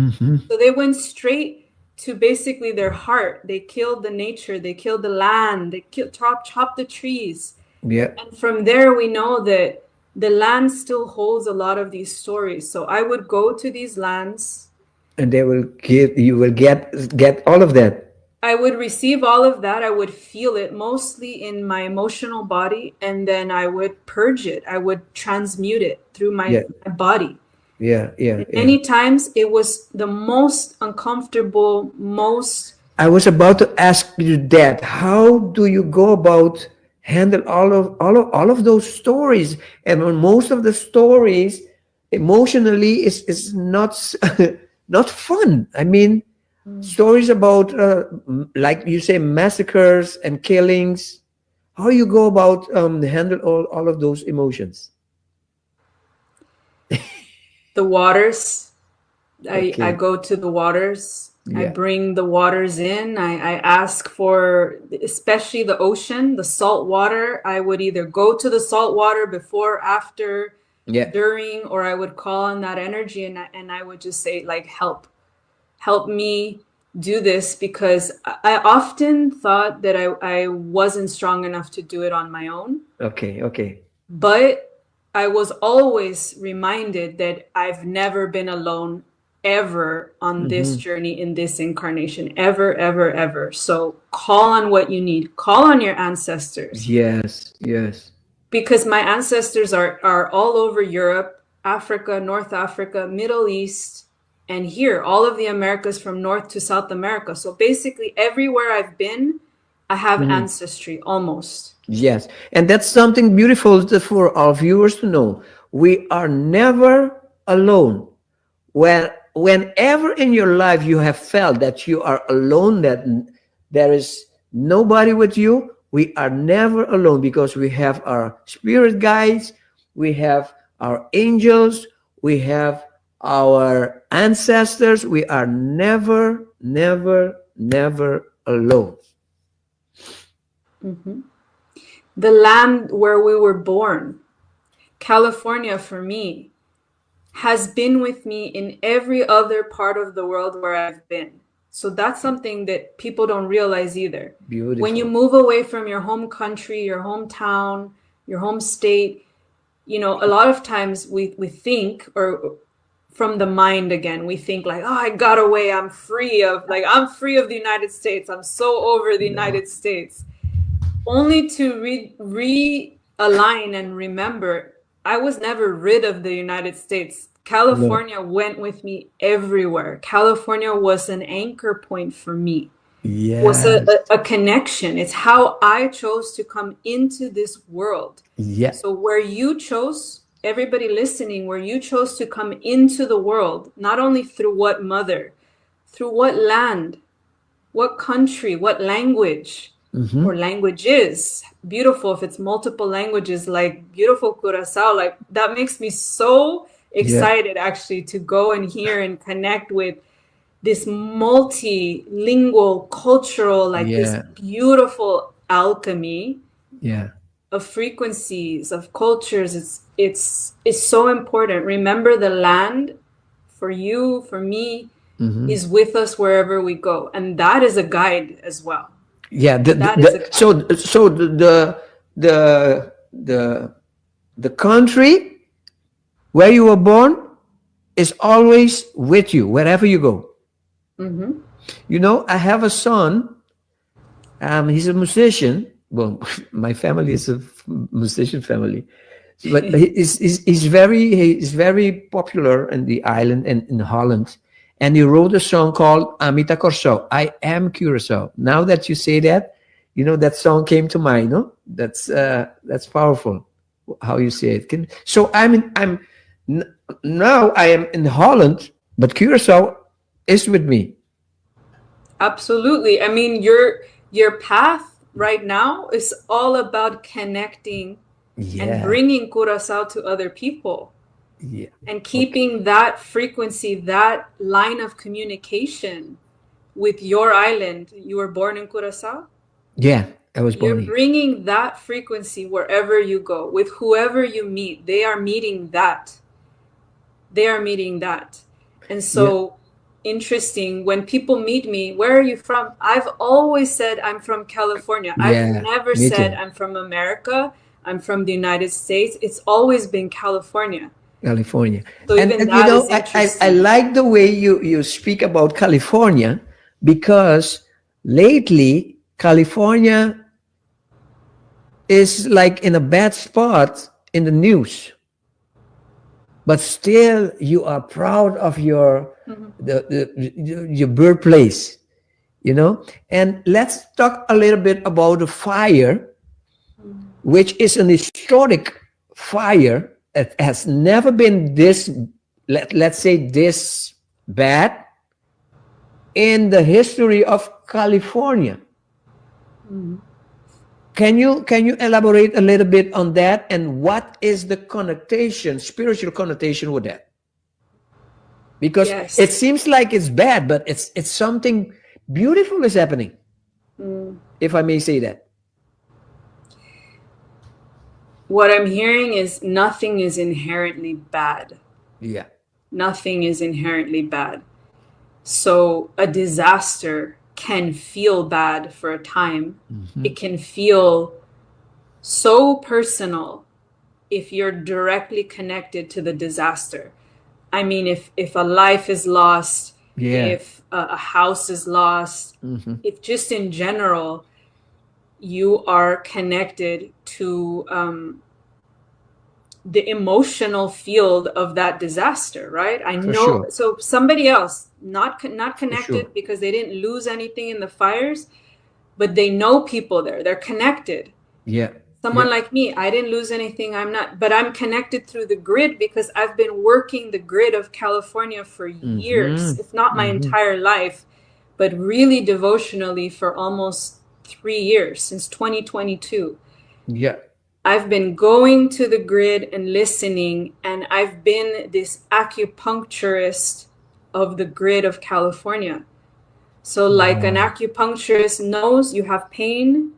Speaker 14: So they went straight to basically their heart. They killed the nature, they killed the land, they killed, chop, chopped the trees. And from there, we know that the land still holds a lot of these stories. So I would go to these lands.
Speaker 13: And they will give you will get all of that.
Speaker 14: I would receive all of that. I would feel it mostly in my emotional body, and then I would purge it. I would transmute it through my body. Many times it was the most uncomfortable, most
Speaker 13: I was about to ask you that. How do you go about handle all of those stories? And when most of the stories emotionally is not fun. I mean, stories about like you say, massacres and killings. How you go about handle all of those emotions?
Speaker 14: The waters. I go to the waters. I bring the waters in. I ask for, especially the ocean, the salt water. I would either go to the salt water before, after, during, or I would call on that energy and I would just say, like, "Help, help me do this," because I often thought that I wasn't strong enough to do it on my own. But I was always reminded that I've never been alone ever on this journey in this incarnation, ever, ever, ever. So call on what you need. Call on your ancestors. Because my ancestors are all over Europe, Africa, North Africa, Middle East, and here, all of the Americas from North to South America. So basically, everywhere I've been, I have ancestry almost.
Speaker 13: Yes, and that's something beautiful for our viewers to know. We are never alone. Whenever in your life you have felt that you are alone, that there is nobody with you, we are never alone because we have our spirit guides, we have our angels, we have our ancestors. We are never, never, never alone.
Speaker 14: The land where we were born, California for me, has been with me in every other part of the world where I've been. So that's something that people don't realize either.
Speaker 13: Beautiful.
Speaker 14: When you move away from your home country, your hometown, your home state, a lot of times we think, or from the mind again, we think like, "Oh, I got away. I'm free of the United States. I'm so over the United States." Only to realign and remember, I was never rid of the United States. California went with me everywhere. California was an anchor point for me. Was a connection. It's how I chose to come into this world. So where you chose, everybody listening, where you chose to come into the world, not only through what mother, through what land, what country, what language or languages. Beautiful if it's multiple languages, like beautiful Curacao. Like, that makes me so excited actually to go and hear and connect with this multilingual cultural, like this beautiful alchemy of frequencies, of cultures. It's so important. Remember, the land for you, for me, is with us wherever we go, and that is a guide as well. That is a
Speaker 13: So the country where you were born is always with you wherever you go. I have a son. He's a musician. Well, my family is a musician family, but he's very popular in the island and in Holland. And he wrote a song called Ami ta Kòrsou. I am Curacao. Now that you say that, that song came to mind. No, that's powerful. How you say it. So I'm in, I'm now I am in Holland, but Curacao is with me.
Speaker 14: Absolutely. I mean, your path right now is all about connecting and bringing Curacao to other people and keeping that frequency, that line of communication with your island. You were born in Curacao?
Speaker 13: Yeah, I was born
Speaker 14: You're
Speaker 13: here.
Speaker 14: Bringing that frequency wherever you go, with whoever you meet. They are meeting that. They are meeting that. And so interesting when people meet me, "Where are you from?" I've always said I'm from California.
Speaker 13: Yeah,
Speaker 14: I've never
Speaker 13: me
Speaker 14: said
Speaker 13: too.
Speaker 14: I'm from America. I'm from the United States. It's always been California.
Speaker 13: California.
Speaker 14: So
Speaker 13: And,
Speaker 14: even
Speaker 13: and you
Speaker 14: that
Speaker 13: know,
Speaker 14: is
Speaker 13: I
Speaker 14: interesting.
Speaker 13: Like the way you speak about California because lately California is like in a bad spot in the news. But still you are proud of your the your birthplace. And let's talk a little bit about the fire, which is an historic fire. It has never been this, let's say, this bad in the history of California. Can you elaborate a little bit on that and what is the connotation, spiritual connotation with that? Because
Speaker 14: Yes.
Speaker 13: it seems like it's bad, but it's something beautiful is happening, if I may say that.
Speaker 14: What I'm hearing is nothing is inherently bad. Nothing is inherently bad. So a disaster can feel bad for a time. It can feel so personal if you're directly connected to the disaster. I mean, if a life is lost, if a house is lost, if just in general you are connected to the emotional field of that disaster, right? I
Speaker 13: For
Speaker 14: know.
Speaker 13: sure.
Speaker 14: So somebody else, not connected because they didn't lose anything in the fires, but they know people there. They're connected. Someone like me, I didn't lose anything. I'm not, but I'm connected through the grid because I've been working the grid of California for years, if not my entire life, but really devotionally for almost 3 years, since 2022. I've been going to the grid and listening, and I've been this acupuncturist of the grid of California. So, like an acupuncturist knows you have pain,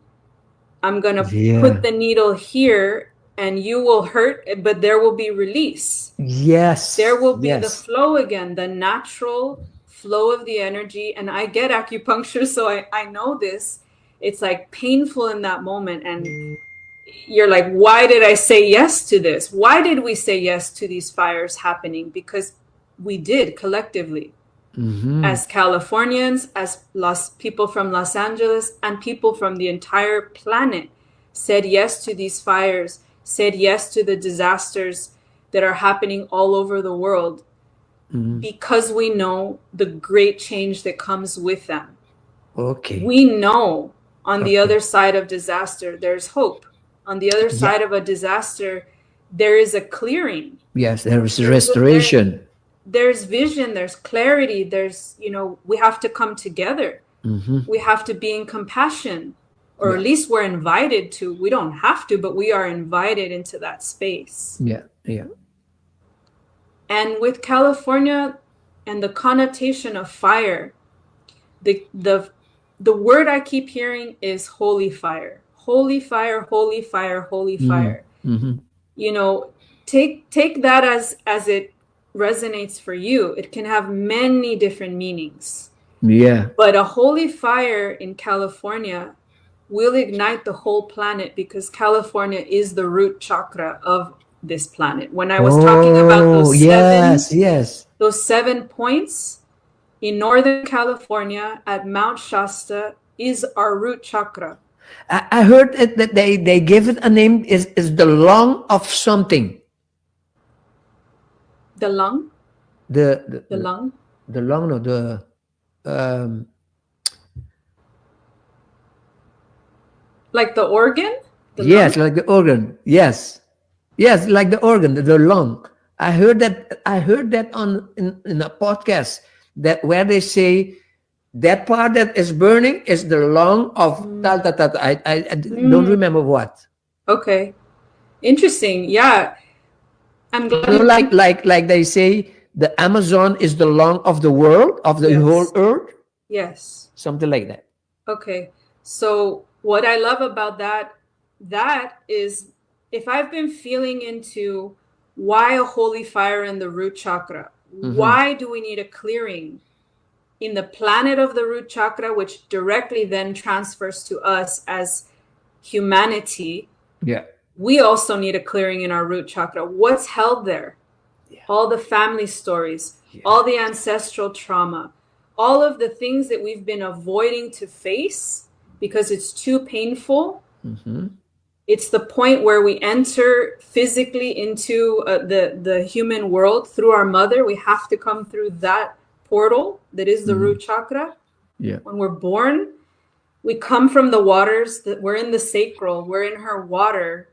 Speaker 14: I'm gonna put the needle here and you will hurt, but there will be release. There will be the flow again, the natural flow of the energy. And I get acupuncture, so I know this. It's like painful in that moment. And you're like, "Why did I say yes to this? Why did we say yes to these fires happening?" Because we did collectively as Californians, as Los people from Los Angeles, and people from the entire planet said yes to these fires, said yes to the disasters that are happening all over the world because we know the great change that comes with them. We know on the other side of disaster, there's hope. On the other side of a disaster, there is a clearing.
Speaker 13: Yes, there is restoration.
Speaker 14: There's vision, there's clarity, there's, we have to come together. We have to be in compassion, or at least we're invited to. We don't have to, but we are invited into that space. And with California and the connotation of fire, the word I keep hearing is holy fire. Holy fire, holy fire, holy fire. Take that as it resonates for you. It can have many different meanings. But a holy fire in California will ignite the whole planet because California is the root chakra of this planet. When I was talking about those seven those seven points in Northern California at Mount Shasta is our root chakra.
Speaker 13: I, I heard it, that they, they give it a name is is the lung of something.
Speaker 14: The lung?
Speaker 13: The the,
Speaker 14: The lung?
Speaker 13: The lung no the um
Speaker 14: Like the organ? The
Speaker 13: yes,
Speaker 14: lung?
Speaker 13: like the organ. Yes. Yes, like the organ, the, the lung. I heard that I heard that on in, in a podcast that where they say that part that is burning is the lung of tal tal tal. I I, I don't remember what.
Speaker 14: Okay. Interesting. Yeah. I'm glad
Speaker 13: You know,
Speaker 14: you
Speaker 13: like like like they say the Amazon is the lung of the world, of the whole earth,
Speaker 14: Yes.
Speaker 13: something like that.
Speaker 14: Okay. So what I love about that that is if I've been feeling into why a holy fire in the root chakra, why do we need a clearing in the planet of the root chakra, which directly then transfers to us as humanity?
Speaker 13: Yeah.
Speaker 14: We also need a clearing in our root chakra. What's held there? All the family stories, all the ancestral trauma, all of the things that we've been avoiding to face because it's too painful. It's the point where we enter physically into the, the human world through our mother. We have to come through that portal that is the root chakra.
Speaker 13: Yeah.
Speaker 14: When we're born, we come from the waters that we're in the sacral, we're in her water,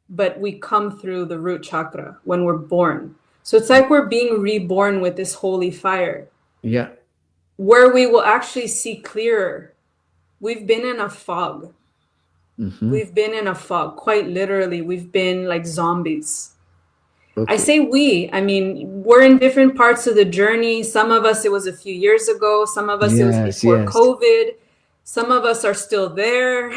Speaker 14: but we come through the root chakra when we're born. So it's like we're being reborn with this holy fire
Speaker 13: Yeah.
Speaker 14: where we will actually see clearer. We've been in a fog. We've been in a fog, quite literally. We've been like zombies. I say we, I mean, we're in different parts of the journey. Some of us, it was a few years ago. Some of us, it was
Speaker 13: Yes,
Speaker 14: before
Speaker 13: yes.
Speaker 14: COVID. Some of us are still there.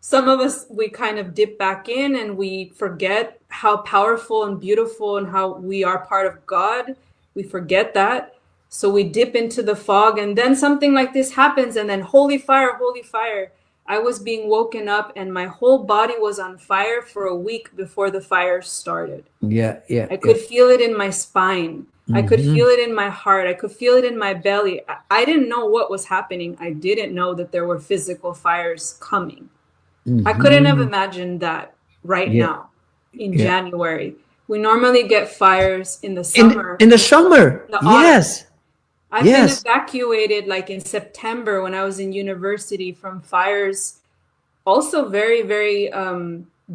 Speaker 14: Some of us, we kind of dip back in and we forget how powerful and beautiful and how we are part of God. We forget that. So we dip into the fog, and then something like this happens, and then holy fire, holy fire. I was being woken up, and my whole body was on fire for a week before the fire started.
Speaker 13: Yeah, yeah.
Speaker 14: I could feel it in my spine. I could feel it in my heart. I could feel it in my belly. I, I didn't know what was happening. I didn't know that there were physical fires coming. I couldn't have imagined that right
Speaker 13: Yeah.
Speaker 14: now in
Speaker 13: Yeah.
Speaker 14: January. We normally get fires in the
Speaker 13: In,
Speaker 14: summer.
Speaker 13: in the summer.
Speaker 14: The autumn.
Speaker 13: yes.
Speaker 14: I've
Speaker 13: Yes.
Speaker 14: been evacuated like in September when I was in university from fires, also very, very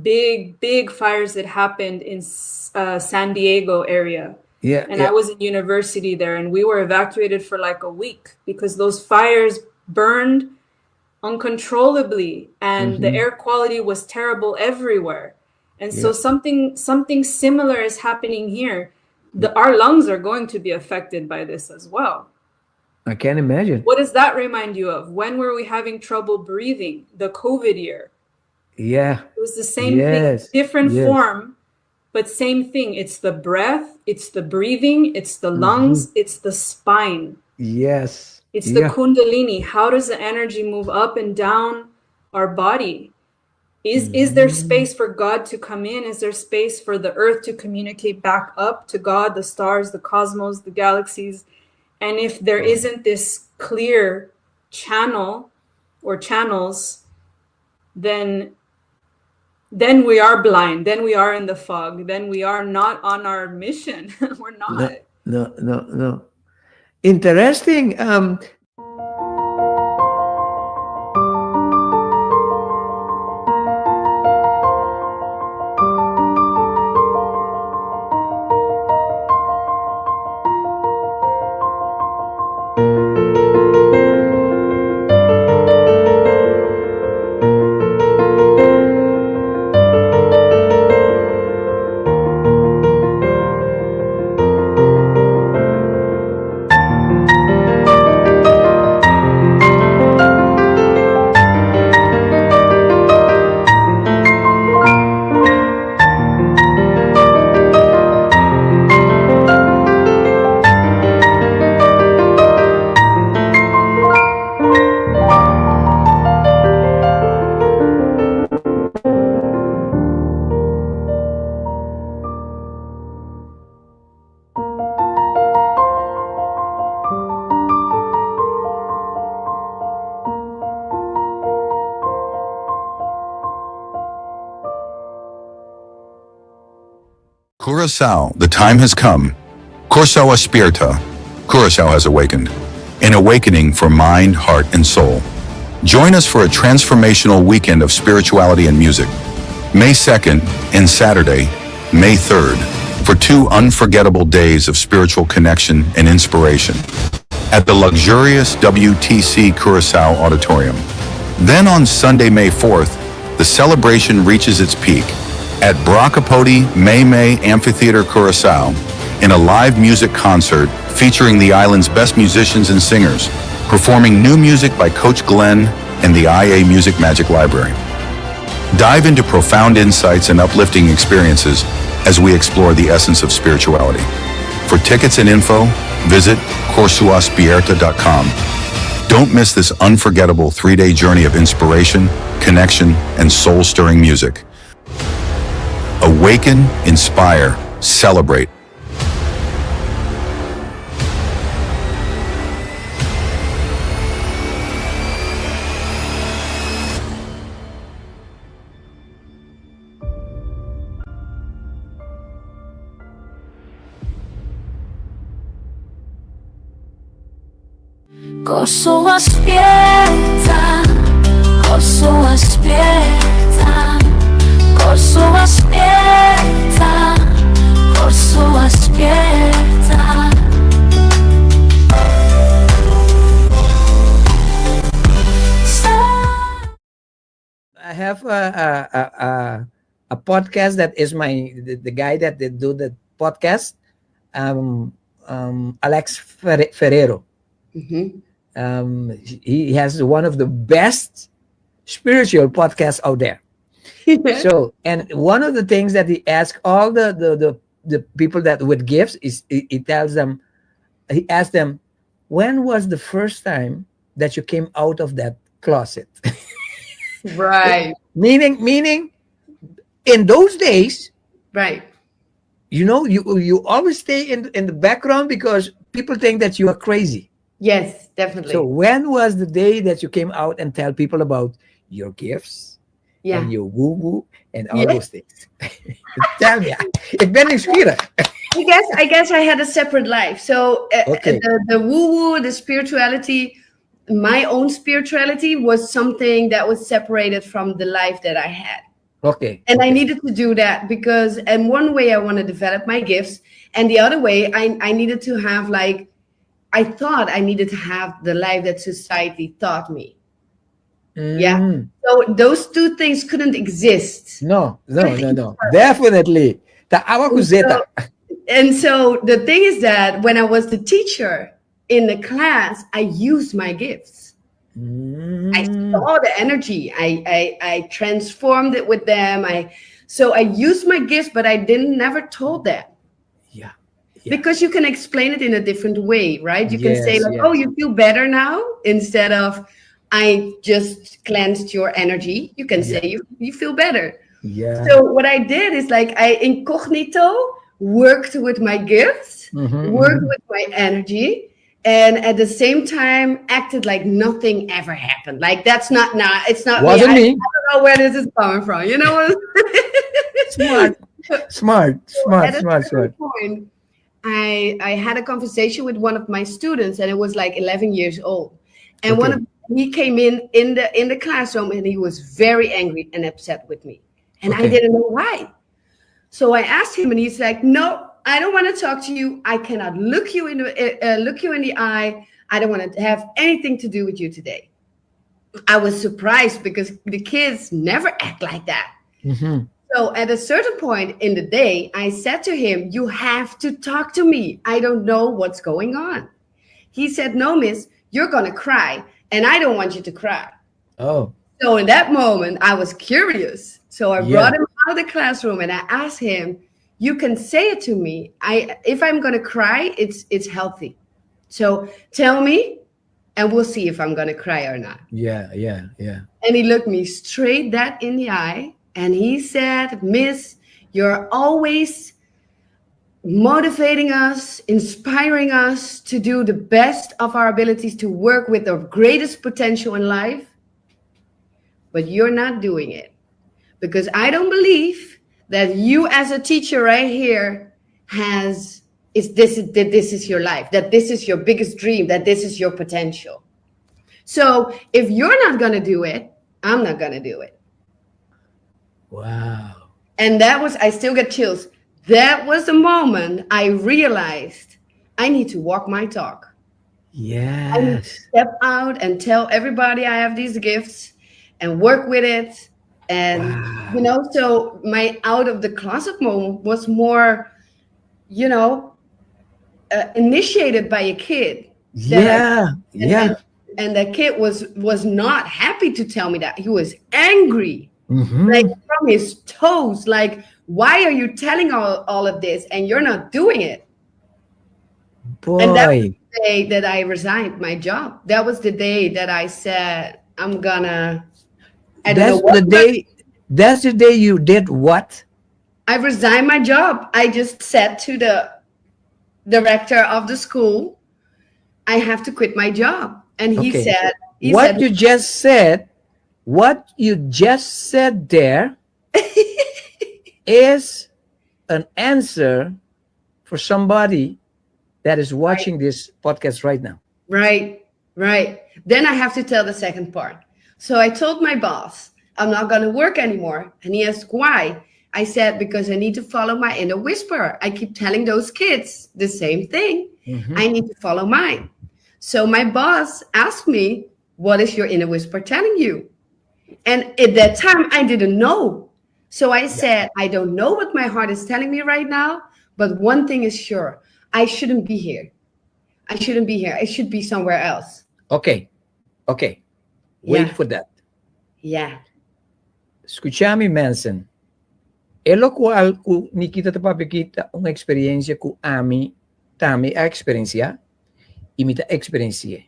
Speaker 14: big, big fires that happened in San Diego area.
Speaker 13: Yeah.
Speaker 14: And
Speaker 13: yeah.
Speaker 14: I was in university there, and we were evacuated for like a week because those fires burned uncontrollably and the air quality was terrible everywhere. And so something something similar is happening here. The, our lungs are going to be affected by this as well.
Speaker 13: I can't imagine.
Speaker 14: What does that remind you of? When were we having trouble breathing? The COVID year.
Speaker 13: Yeah.
Speaker 14: It was the same
Speaker 13: Yes,
Speaker 14: thing, different
Speaker 13: yes.
Speaker 14: form, but same thing. It's the breath, it's the breathing, it's the lungs, it's the spine.
Speaker 13: Yes.
Speaker 14: It's the
Speaker 13: yeah.
Speaker 14: kundalini. How does the energy move up and down our body? Is is there space for God to come in? Is there space for the earth to communicate back up to God, the stars, the cosmos, the galaxies? And if there isn't this clear channel or channels, then then we are blind. Then we are in the fog. Then we are not on our mission. We're not.
Speaker 13: No, no, no. Interesting.
Speaker 1: Curaçao, the time has come. Kòrsou a spièrta. Curaçao has awakened. An awakening for mind, heart, and soul. Join us for a transformational weekend of spirituality and music. May 2nd and Saturday, May 3rd, for two unforgettable days of spiritual connection and inspiration at the luxurious WTC Curacao Auditorium. Then on Sunday, May 4th, the celebration reaches its peak at Brakapoti May May Amphitheater Curacao in a live music concert featuring the island's best musicians and singers, performing new music by Coach Glenn and the IA Music Magic Library. Dive into profound insights and uplifting experiences as we explore the essence of spirituality. For tickets and info, visit corsouaspierta.com. Don't miss this unforgettable three-day journey of inspiration, connection, and soul-stirring music. Awaken, inspire, celebrate.
Speaker 2: Kòrsou a spièrta, Kòrsou a spièrta, Kòrsou a spièrta, Kòrsou a spièrta.
Speaker 13: I have a a a, a podcast that is my the, the guy that they do the podcast, um, um, Alex Ferre- Ferrero. Um, he has one of the best spiritual podcasts out there. So, and one of the things that he asks all the the the, the people that with gifts is he, he tells them, he asks them, when was the first time that you came out of that closet?
Speaker 15: Right.
Speaker 13: meaning, meaning, in those days,
Speaker 15: Right.
Speaker 13: you know, you you always stay in in the background because people think that you are crazy.
Speaker 15: Yes, definitely.
Speaker 13: So when was the day that you came out and tell people about your gifts
Speaker 15: yeah.
Speaker 13: and your woo woo and all
Speaker 15: Yeah.
Speaker 13: those things? Tell me, ik ben nieuwsgierig.
Speaker 15: I guess I guess I had a separate life. So uh,
Speaker 13: Okay.
Speaker 15: the the woo woo, the spirituality, my own spirituality was something that was separated from the life that I had.
Speaker 13: Okay.
Speaker 15: And I
Speaker 13: okay.
Speaker 15: needed to do that because, and one way I want to develop my gifts, and the other way I, I needed to have like, I thought I needed to have the life that society taught me. Yeah. So those two things couldn't exist.
Speaker 13: No, no, no, no. Definitely. Ta awa ku zeta.
Speaker 15: And so the thing is that when I was the teacher in the class, I used my gifts. I saw the energy. I, I I transformed it with them. I so I used my gifts, but I didn't never told them.
Speaker 13: Yeah.
Speaker 15: Because you can explain it in a different way, right? You can say
Speaker 13: Yes,
Speaker 15: like,
Speaker 13: yes.
Speaker 15: "Oh, you feel better now," instead of "I just cleansed your energy." You can say you you feel better.
Speaker 13: Yeah.
Speaker 15: So what I did is like I incognito worked with my gifts,
Speaker 13: Mhm,
Speaker 15: worked
Speaker 13: mhm.
Speaker 15: with my energy, and at the same time acted like nothing ever happened. Like that's not nah, it's not
Speaker 13: Wasn't
Speaker 15: me. I,
Speaker 13: me.
Speaker 15: I don't know where this is coming from. You know what?
Speaker 13: Smart, smart, smart,
Speaker 15: At a
Speaker 13: smart,
Speaker 15: certain
Speaker 13: smart.
Speaker 15: point, I I had a conversation with one of my students, and it was like 11 years old, and one
Speaker 13: Okay.
Speaker 15: of he came in in the in the classroom, and he was very angry and upset with me, and I
Speaker 13: Okay.
Speaker 15: didn't know why. So I asked him, and he's like, "No, I don't want to talk to you. I cannot look you in the uh, uh, look you in the eye. I don't want to have anything to do with you today." I was surprised because the kids never act like that. So at a certain point in the day, I said to him, "You have to talk to me. I don't know what's going on." He said, "No, miss, you're gonna cry, and I don't want you to cry."
Speaker 13: Oh,
Speaker 15: So in that moment, I was curious. So I
Speaker 13: Yeah.
Speaker 15: brought him out of the classroom and I asked him, "You can say it to me. I if I'm gonna cry, it's it's healthy. So tell me, and we'll see if I'm gonna cry or not."
Speaker 13: yeah, yeah, yeah.
Speaker 15: And he looked me straight that in the eye and he said, Miss, you're always motivating us, inspiring us to do the best of our abilities to work with the greatest potential in life. But you're not doing it because I don't believe that you, as a teacher right here, has is this that this is your life, that this is your biggest dream, that this is your potential. So if you're not gonna do it, I'm not gonna do it. And that was, I still get chills. That was the moment I realized I need to walk my talk. I need to step out and tell everybody I have these gifts and work with it. And, so my out of the closet moment was more, initiated by a kid. That and the kid was not happy to tell me that. He was angry, like from his toes, like, "Why are you telling all of this and you're not doing it?" And that was
Speaker 13: Boy.
Speaker 15: The day that I resigned my job. That was the day that I said, "I'm gonna." I don't
Speaker 13: That's
Speaker 15: know what
Speaker 13: the day. That's the day you did what?
Speaker 15: I resigned my job. I just said to the director of the school, "I have to quit my job." And he said, he
Speaker 13: What
Speaker 15: said,
Speaker 13: you just said, what you just said there is an answer for somebody that is watching this podcast right now.
Speaker 15: Right. Then I have to tell the second part. So I told my boss, "I'm not going to work anymore." And he asked why. I said, "Because I need to follow my inner whisper. I keep telling those kids the same thing. I need to follow mine." So my boss asked me, "What is your inner whisper telling you?" And at that time, I didn't know. So I said, "I don't know what my heart is telling me right now, but one thing is sure: I shouldn't be here. I shouldn't be here. I should be somewhere else."
Speaker 13: Okay. Wait for that. Skucha mi, mensen. E lokual ku Nikita ta papia aki ta un eksperensia ku ami tambe a eksperensiá i mi ta eksperensiá.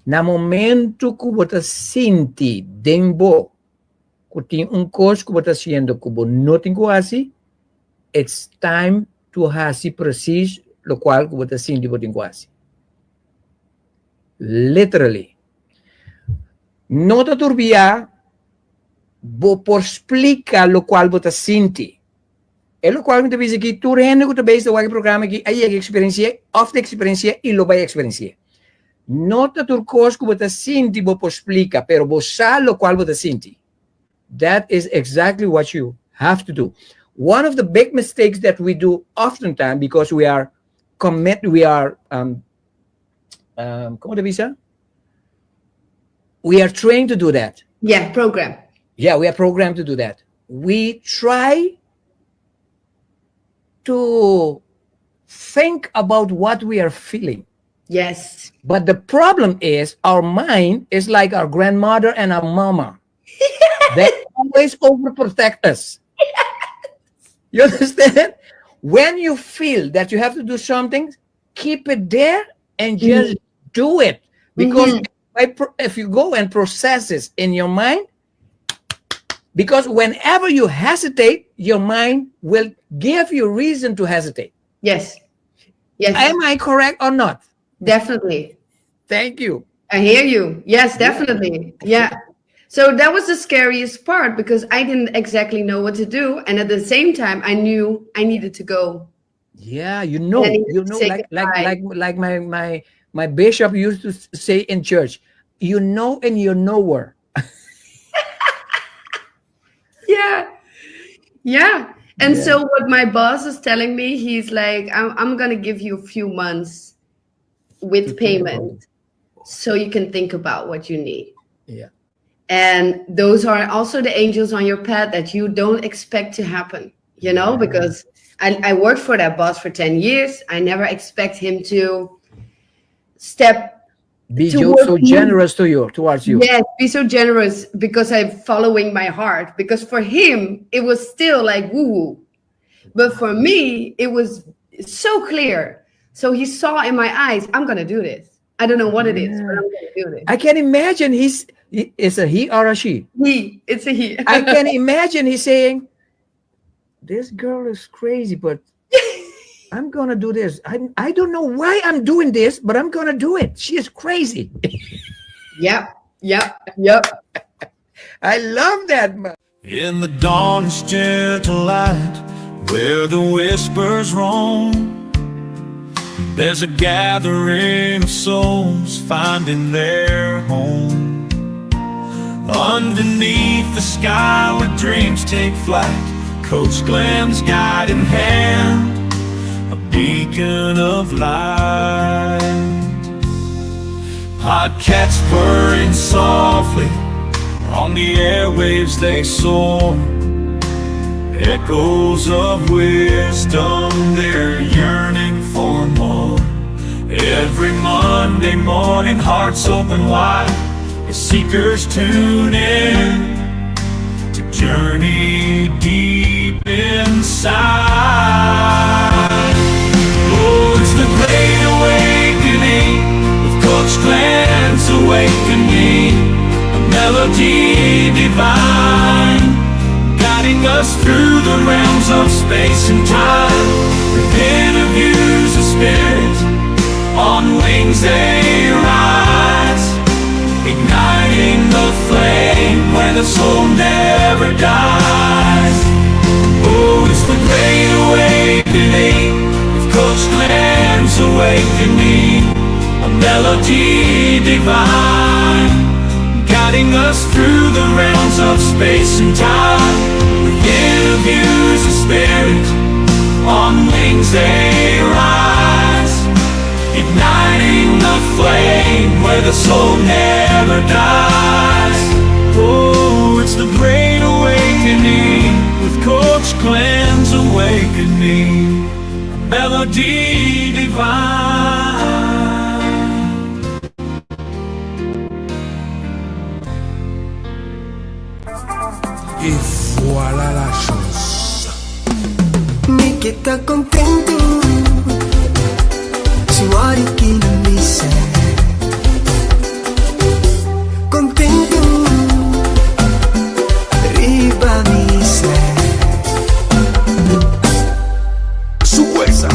Speaker 13: Na momento ku bo ta sinti den bo ku tin un kos ku bo ta hasiendo ku bo no tin ku hasi, it's time to hasi precies lokual ku bo ta sinti bo tin ku hasi. Literally. No ta tur bia bo por splika lokual bo ta sinti. E lokual mi ta bisa aki, tur hende ku ta bezig ta wak e programa aki a yega eksperensiá òf ta eksperensiá i lo bai eksperensiá. No ta tur kos ku bo ta sinti bo por splika, pero bo sa lokual bo ta sinti. That is exactly what you have to do. One of the big mistakes that we do oftentimes because we are commit, we are, kon ta bisa? We are trained to do that.
Speaker 15: Yeah, program.
Speaker 13: Yeah, we are programmed to do that. We try to think about what we are feeling. But the problem is our mind is like our grandmother and our mama. They always overprotect us. You understand? When you feel that you have to do something, keep it there and just do it. Because if you go and process this in your mind, because whenever you hesitate, your mind will give you reason to hesitate. Am I correct or not?
Speaker 15: Definitely.
Speaker 13: Thank you.
Speaker 15: I hear you. Yes, definitely. Yeah. So that was the scariest part because I didn't exactly know what to do. And at the same time, I knew I needed to go.
Speaker 13: Yeah,
Speaker 15: And I needed
Speaker 13: you
Speaker 15: to
Speaker 13: know,
Speaker 15: say
Speaker 13: like
Speaker 15: goodbye.
Speaker 13: like my bishop used to say in church, "You know in your knower."
Speaker 15: Yeah. And so what my boss is telling me, he's like, "I'm gonna give you a few months with
Speaker 13: To think about
Speaker 15: payment so you can think about what you need." And those are also the angels on your path that you don't expect to happen, because I worked for that boss for 10 years. I never expect him to step
Speaker 13: Be
Speaker 15: to
Speaker 13: so
Speaker 15: work me.
Speaker 13: Generous to you, towards you.
Speaker 15: Yes, be so generous because I'm following my heart. Because for him, it was still like woo woo. But for me, it was so clear. So he saw in my eyes, "I'm gonna do this. I don't know what it is, but I'm gonna do this."
Speaker 13: I can imagine is a he or a she?
Speaker 15: He, it's a he.
Speaker 13: I can imagine he's saying, "This girl is crazy, but I'm gonna do this. I don't know why I'm doing this, but I'm gonna do it. She is crazy."
Speaker 15: Yep.
Speaker 13: I love that, man.
Speaker 16: In the dawn's gentle light, Where the whispers roam, there's a gathering of souls finding their home. Underneath the sky where dreams take flight, Coach Glenn's guiding hand, a beacon of light. Podcasts purring softly, on the airwaves they soar. Echoes of wisdom, they're yearning for more. Every Monday morning, hearts open wide as seekers tune in to journey deep inside. Oh, it's the great awakening with Coach Glenn's awakening, a melody divine, guiding us through the realms of space and time. With interviews of spirit, on wings they rise, igniting the flame where the soul never dies. Oh, it's the great awakening with Coach Glenn's awakening, a melody divine, guiding us through the realms of space and time. With interviews of spirit, on wings they rise, igniting the flame where the soul never dies. Oh, it's the great awakening with Coach Glenn's awakening, a melody divine.
Speaker 17: Et voilà la chance.
Speaker 18: Mi ke ta kontentu Si wari ki na misa Kontentu Riba misa
Speaker 17: Souwe sa,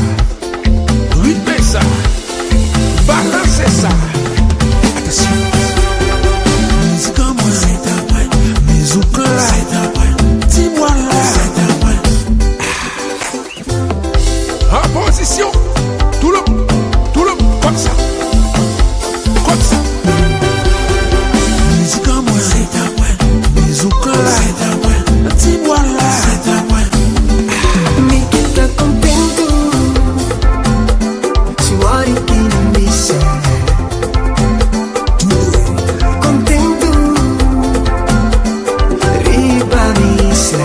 Speaker 17: ritme sa, balanse sa. Atansyon! Mizik an mwen, se ta mwen. Mizouk la, se ta mwen. Ti bwa la, se ta mwen. An pozisyon, tou le, tou le, kòm sa, kòm sa. Mizik an mwen, se ta mwen. Mizouk la, se ta mwen. Ti bwa la, se ta mwen.
Speaker 18: Mi ke ta kontentu Si wari ki na misa Kontentu Riba misa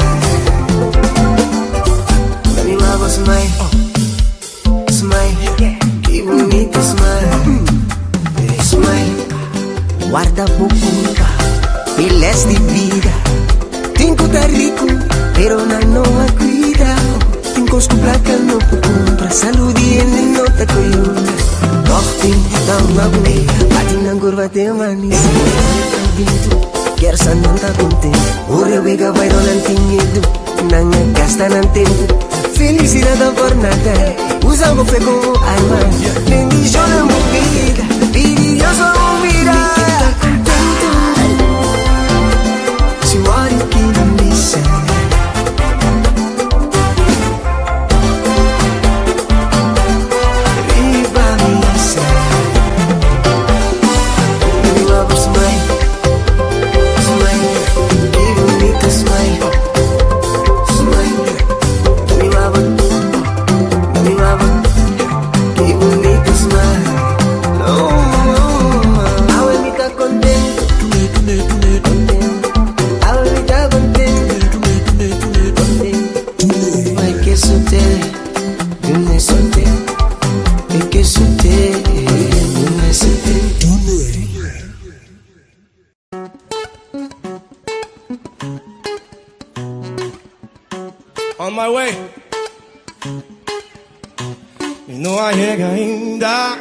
Speaker 18: Mami wabo smile Smile Ki bunita smile Smile
Speaker 19: Warda bo kurpa, e les di bida. Tin ku ta riku, pero nan no a kuida. Tin kos ku plaka no por kumpra, salú di hende no ta koyuna. Tòg tin nan mabu, bati nan kurva te manisé. Kersa nan ta kontentu, ora wega bai dor nan tin miedu, nan a gasta nan tempu. Felisidat ta por nada, usa bo fe komo arma. Bendishona bo bida, pidi Dios pa bo mira.
Speaker 18: Mi ke ta kontentu, si wòrdu ki nan bisa. Riba misa. Riba bo smile, smile, ki bunita smile, smile. Riba bo, riba bo, ki bunita smile. Oh, oh, awe mi ta kontentu, kontentu. Awe mi ta kontentu, kontentu. Mi ke sute, dune sute. Mi ke sute, dune sute.
Speaker 20: On my way. Mi no a yega ainda.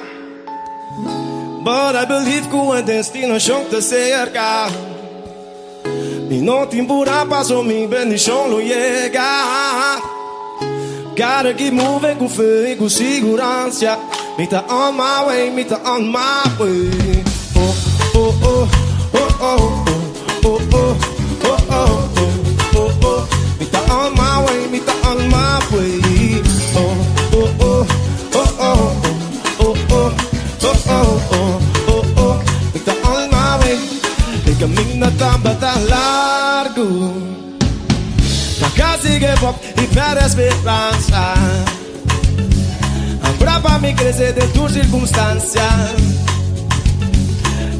Speaker 20: But I believe ku e destinashon ta serka. Mi no tin purá paso mi bendishon lo yega. Gotta keep moving ku fe i ku siguransia. Mi ta on my way, mi ta on my way. Oh, oh, oh, oh, oh, oh, oh, oh, oh, oh, oh, oh. Mi ta on my way, mi ta on my way. Kaminda tabata largu. Ma kasi give up i pèrdè speransa. Abra pa mi krese den tur sirkunstansia.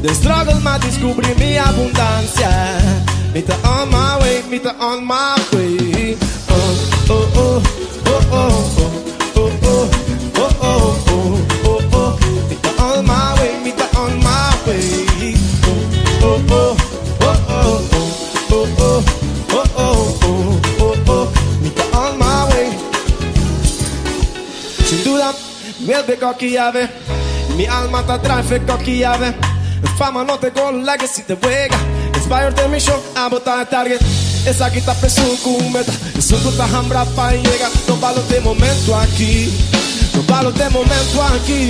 Speaker 20: Den struggle m'a diskubrí mi abundansia. Mi ta on my way, mi ta on my way. Oh, oh, oh, oh, oh, oh, oh, oh, oh, oh, oh, oh, oh. Mi ta on my way, mi ta on my way. Oh, oh, oh, oh, oh, oh, oh, oh, oh, oh, oh, oh. Mi ta on my way. Sin duda, mi coki ave. Mi alma ta drive coki ave. Fama no te gol, legacy te wega. Inspired den mission, abo ta target. Esaki ta pa esun ku meta. Esun ku ta hambra pa yega. No balor e momento aki. No balor e momento aki.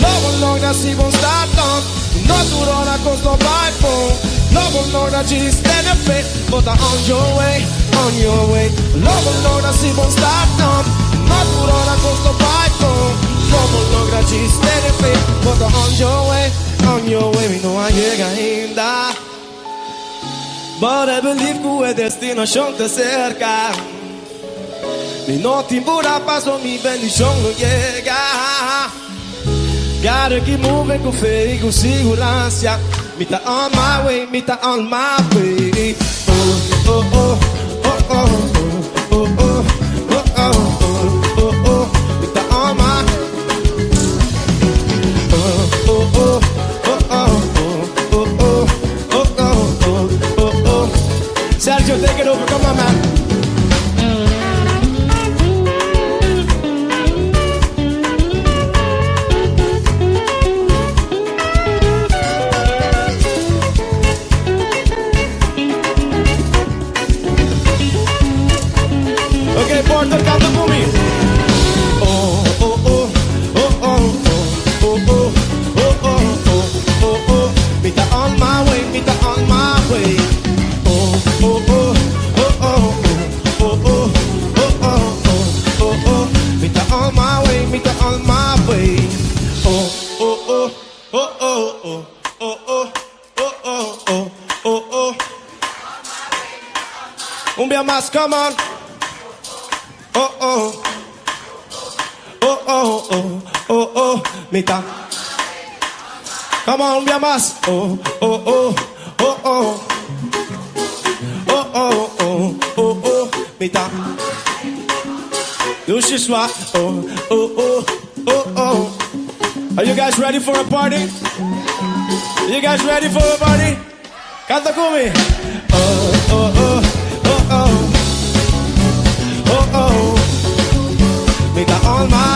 Speaker 20: Lo bo logra si bo start up. No tur ora kos lo bai bon. Lo bo logra djis tene fe. Bo ta on your way, on your way. Lo bo logra si bo start up. No tur ora kos lo bai bon. Lo bo logra djis tene fe. Bo ta on your way, on your way. Mi no a yega ainda. But I believe ku e destinashon ta serka. Mi no tin purá paso mi bendishon lo yega. Gotta keep moving ku fe i ku siguransia. Mi ta on my way, mi ta on my way. Oh, oh, oh, oh, oh, oh, oh, oh, oh, oh, oh, oh. Mi ta on my. Oh, oh, oh, oh, oh, oh, oh, oh, oh, oh, oh, oh. Sergio, take it over. Come on, man. Okay, Porter, kanta ku mi. Oh, oh, oh, oh, oh, oh, oh, oh, oh, oh, oh, oh. Mi ta on my way, mi ta on my way. Oh, oh, oh, oh, oh, oh, oh, oh, oh, oh, oh, oh. Mi ta on my way, mi ta on my way. Oh, oh, oh, oh, oh, oh, oh, oh, oh, oh, oh, oh, oh. Un bia mas, come on. Oh, oh. Oh, oh, oh, oh, oh, mi ta. Come on, un bia mas. Oh, oh, oh, oh, oh. Oh, oh, oh, oh, oh, mi ta. Dushi swa. Oh, oh, oh, oh, oh. Are you guys ready for a party? You guys ready for a party? Kanta ku mi. Oh, oh, oh, oh, oh. Oh, oh. Mi ta on my